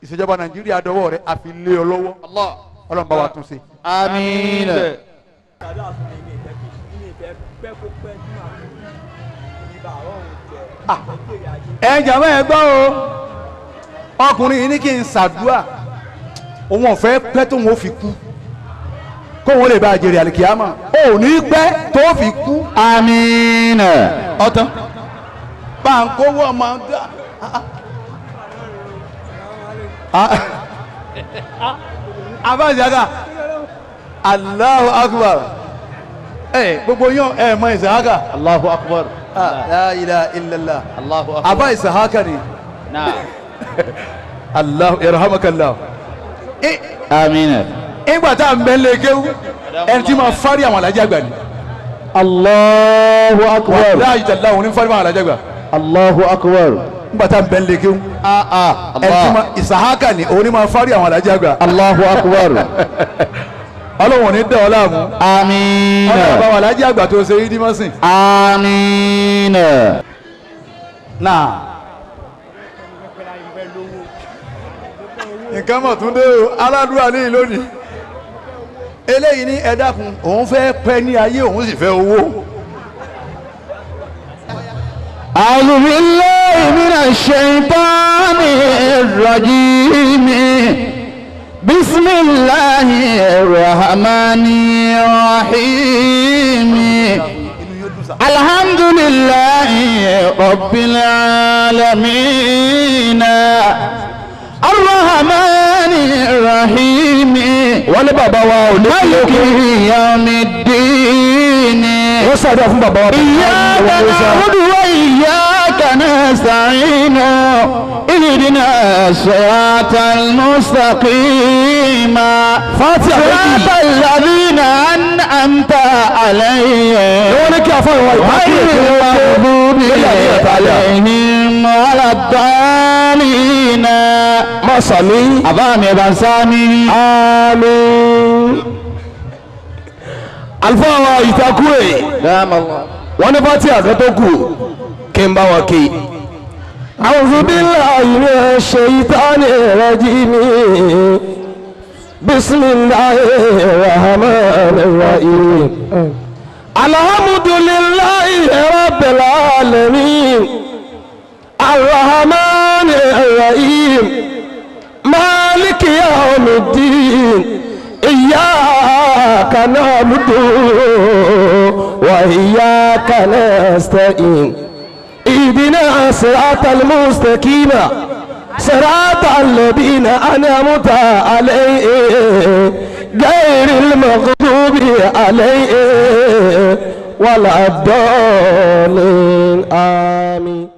Speaker 3: ìṣèjọba Nàìjíríà dọwọ́ rẹ̀ àfi lé ọ lọ́wọ́. Ọlọ́run bá wa tún ṣe.
Speaker 4: Àmín.
Speaker 3: Ẹ jàmbá ẹ gbọ́ o, ọkùnrin yìí ní kí n ṣàdúà, òun ọ̀fẹ́ pẹ́ tóun ó fi kú kóun lè bá jèrè àlìkìyàmà. Ò ní pẹ́ tó fi kú.
Speaker 4: Àmín.
Speaker 3: Ọ̀tán bá ń kówó ọmọ abájága Allahu Akbar. Ẹ gbogbo yín ẹ mọ Ìsàhákà.
Speaker 4: Allahu Akbar.
Speaker 3: La ilaha illallah.
Speaker 4: Allahu Akbar.
Speaker 3: Abá Ìsàhákà ni.
Speaker 4: Naam.
Speaker 3: Allahu irhamakallah.
Speaker 4: Àmín.
Speaker 3: Ìgbà tá à ń bẹ lé kéwú, ẹni tí máa fárí àwọn alájà gbà ni.
Speaker 5: Allahu Akbar.
Speaker 3: Wàláhì tàláhì òun ní fárí àwọn alájà gbà.
Speaker 5: Allahu Akbar.
Speaker 3: Ìgbà tá à ń bẹ lé kéwú, ẹni tí máa Ìsàhákà ni òun ní máa fárí àwọn alájà gbà.
Speaker 5: Allahu Akbar.
Speaker 3: Ọlọ́run ní dẹ̀ ọ́ láàmú.
Speaker 5: Àmín.
Speaker 3: Ọlọ́run bá wà lájẹ́ àgbà tó ṣe yí dímọ́sìn.
Speaker 5: Àmín.
Speaker 3: Náà. Nǹkan mọ̀ tún dé o, aládùúrà ní lónìí. Eléyìí ní ẹ dákun, òun fẹ́ pẹ́ ní ayé, òun sì fẹ́ owó.
Speaker 5: A'udhu billahi minash shaitani rrajim. Bismillahir rahmanir rahim. Alhamdulillahi rabbil alamin. Arrahmanir rahim.
Speaker 6: Wọ́n ní bàbá wa ò ní
Speaker 5: Maliki yawmiddin.
Speaker 6: Wọ́n ṣàdúrà fún bàbá wa.
Speaker 5: Iyyaka na'budu wa iyyaka nasta'in. Ihdina siratal mustaqim.
Speaker 6: Fatiha méjì.
Speaker 5: Siratal ladhina an'amta alayhim.
Speaker 6: Wọ́n ní kí afọ́ ìwà ìpàdé
Speaker 5: Ghayril maghdubi alayhim waladdallin.
Speaker 6: Má sàmí.
Speaker 5: Àbá mi ẹ̀ bá ń sáámi.
Speaker 6: Àmín. Àlùfáà wa Ìtakùrè. Wọ́n ní Fatiha kan tó kù kí n bá wọn kí. A'udhu billahi minash shaitani rajim. Bismillahir rahmanir rahim. Alhamdulillahi rabbil alamin. Arrahmanir rahim. Maliki yawmiddin. Iyyaka na'budu wa iyyaka nasta'in. Ihdina siratal mustaqim. Siratal ladhina an'amta alayhim ghayril maghdubi alayhim waladdallin. Àmín.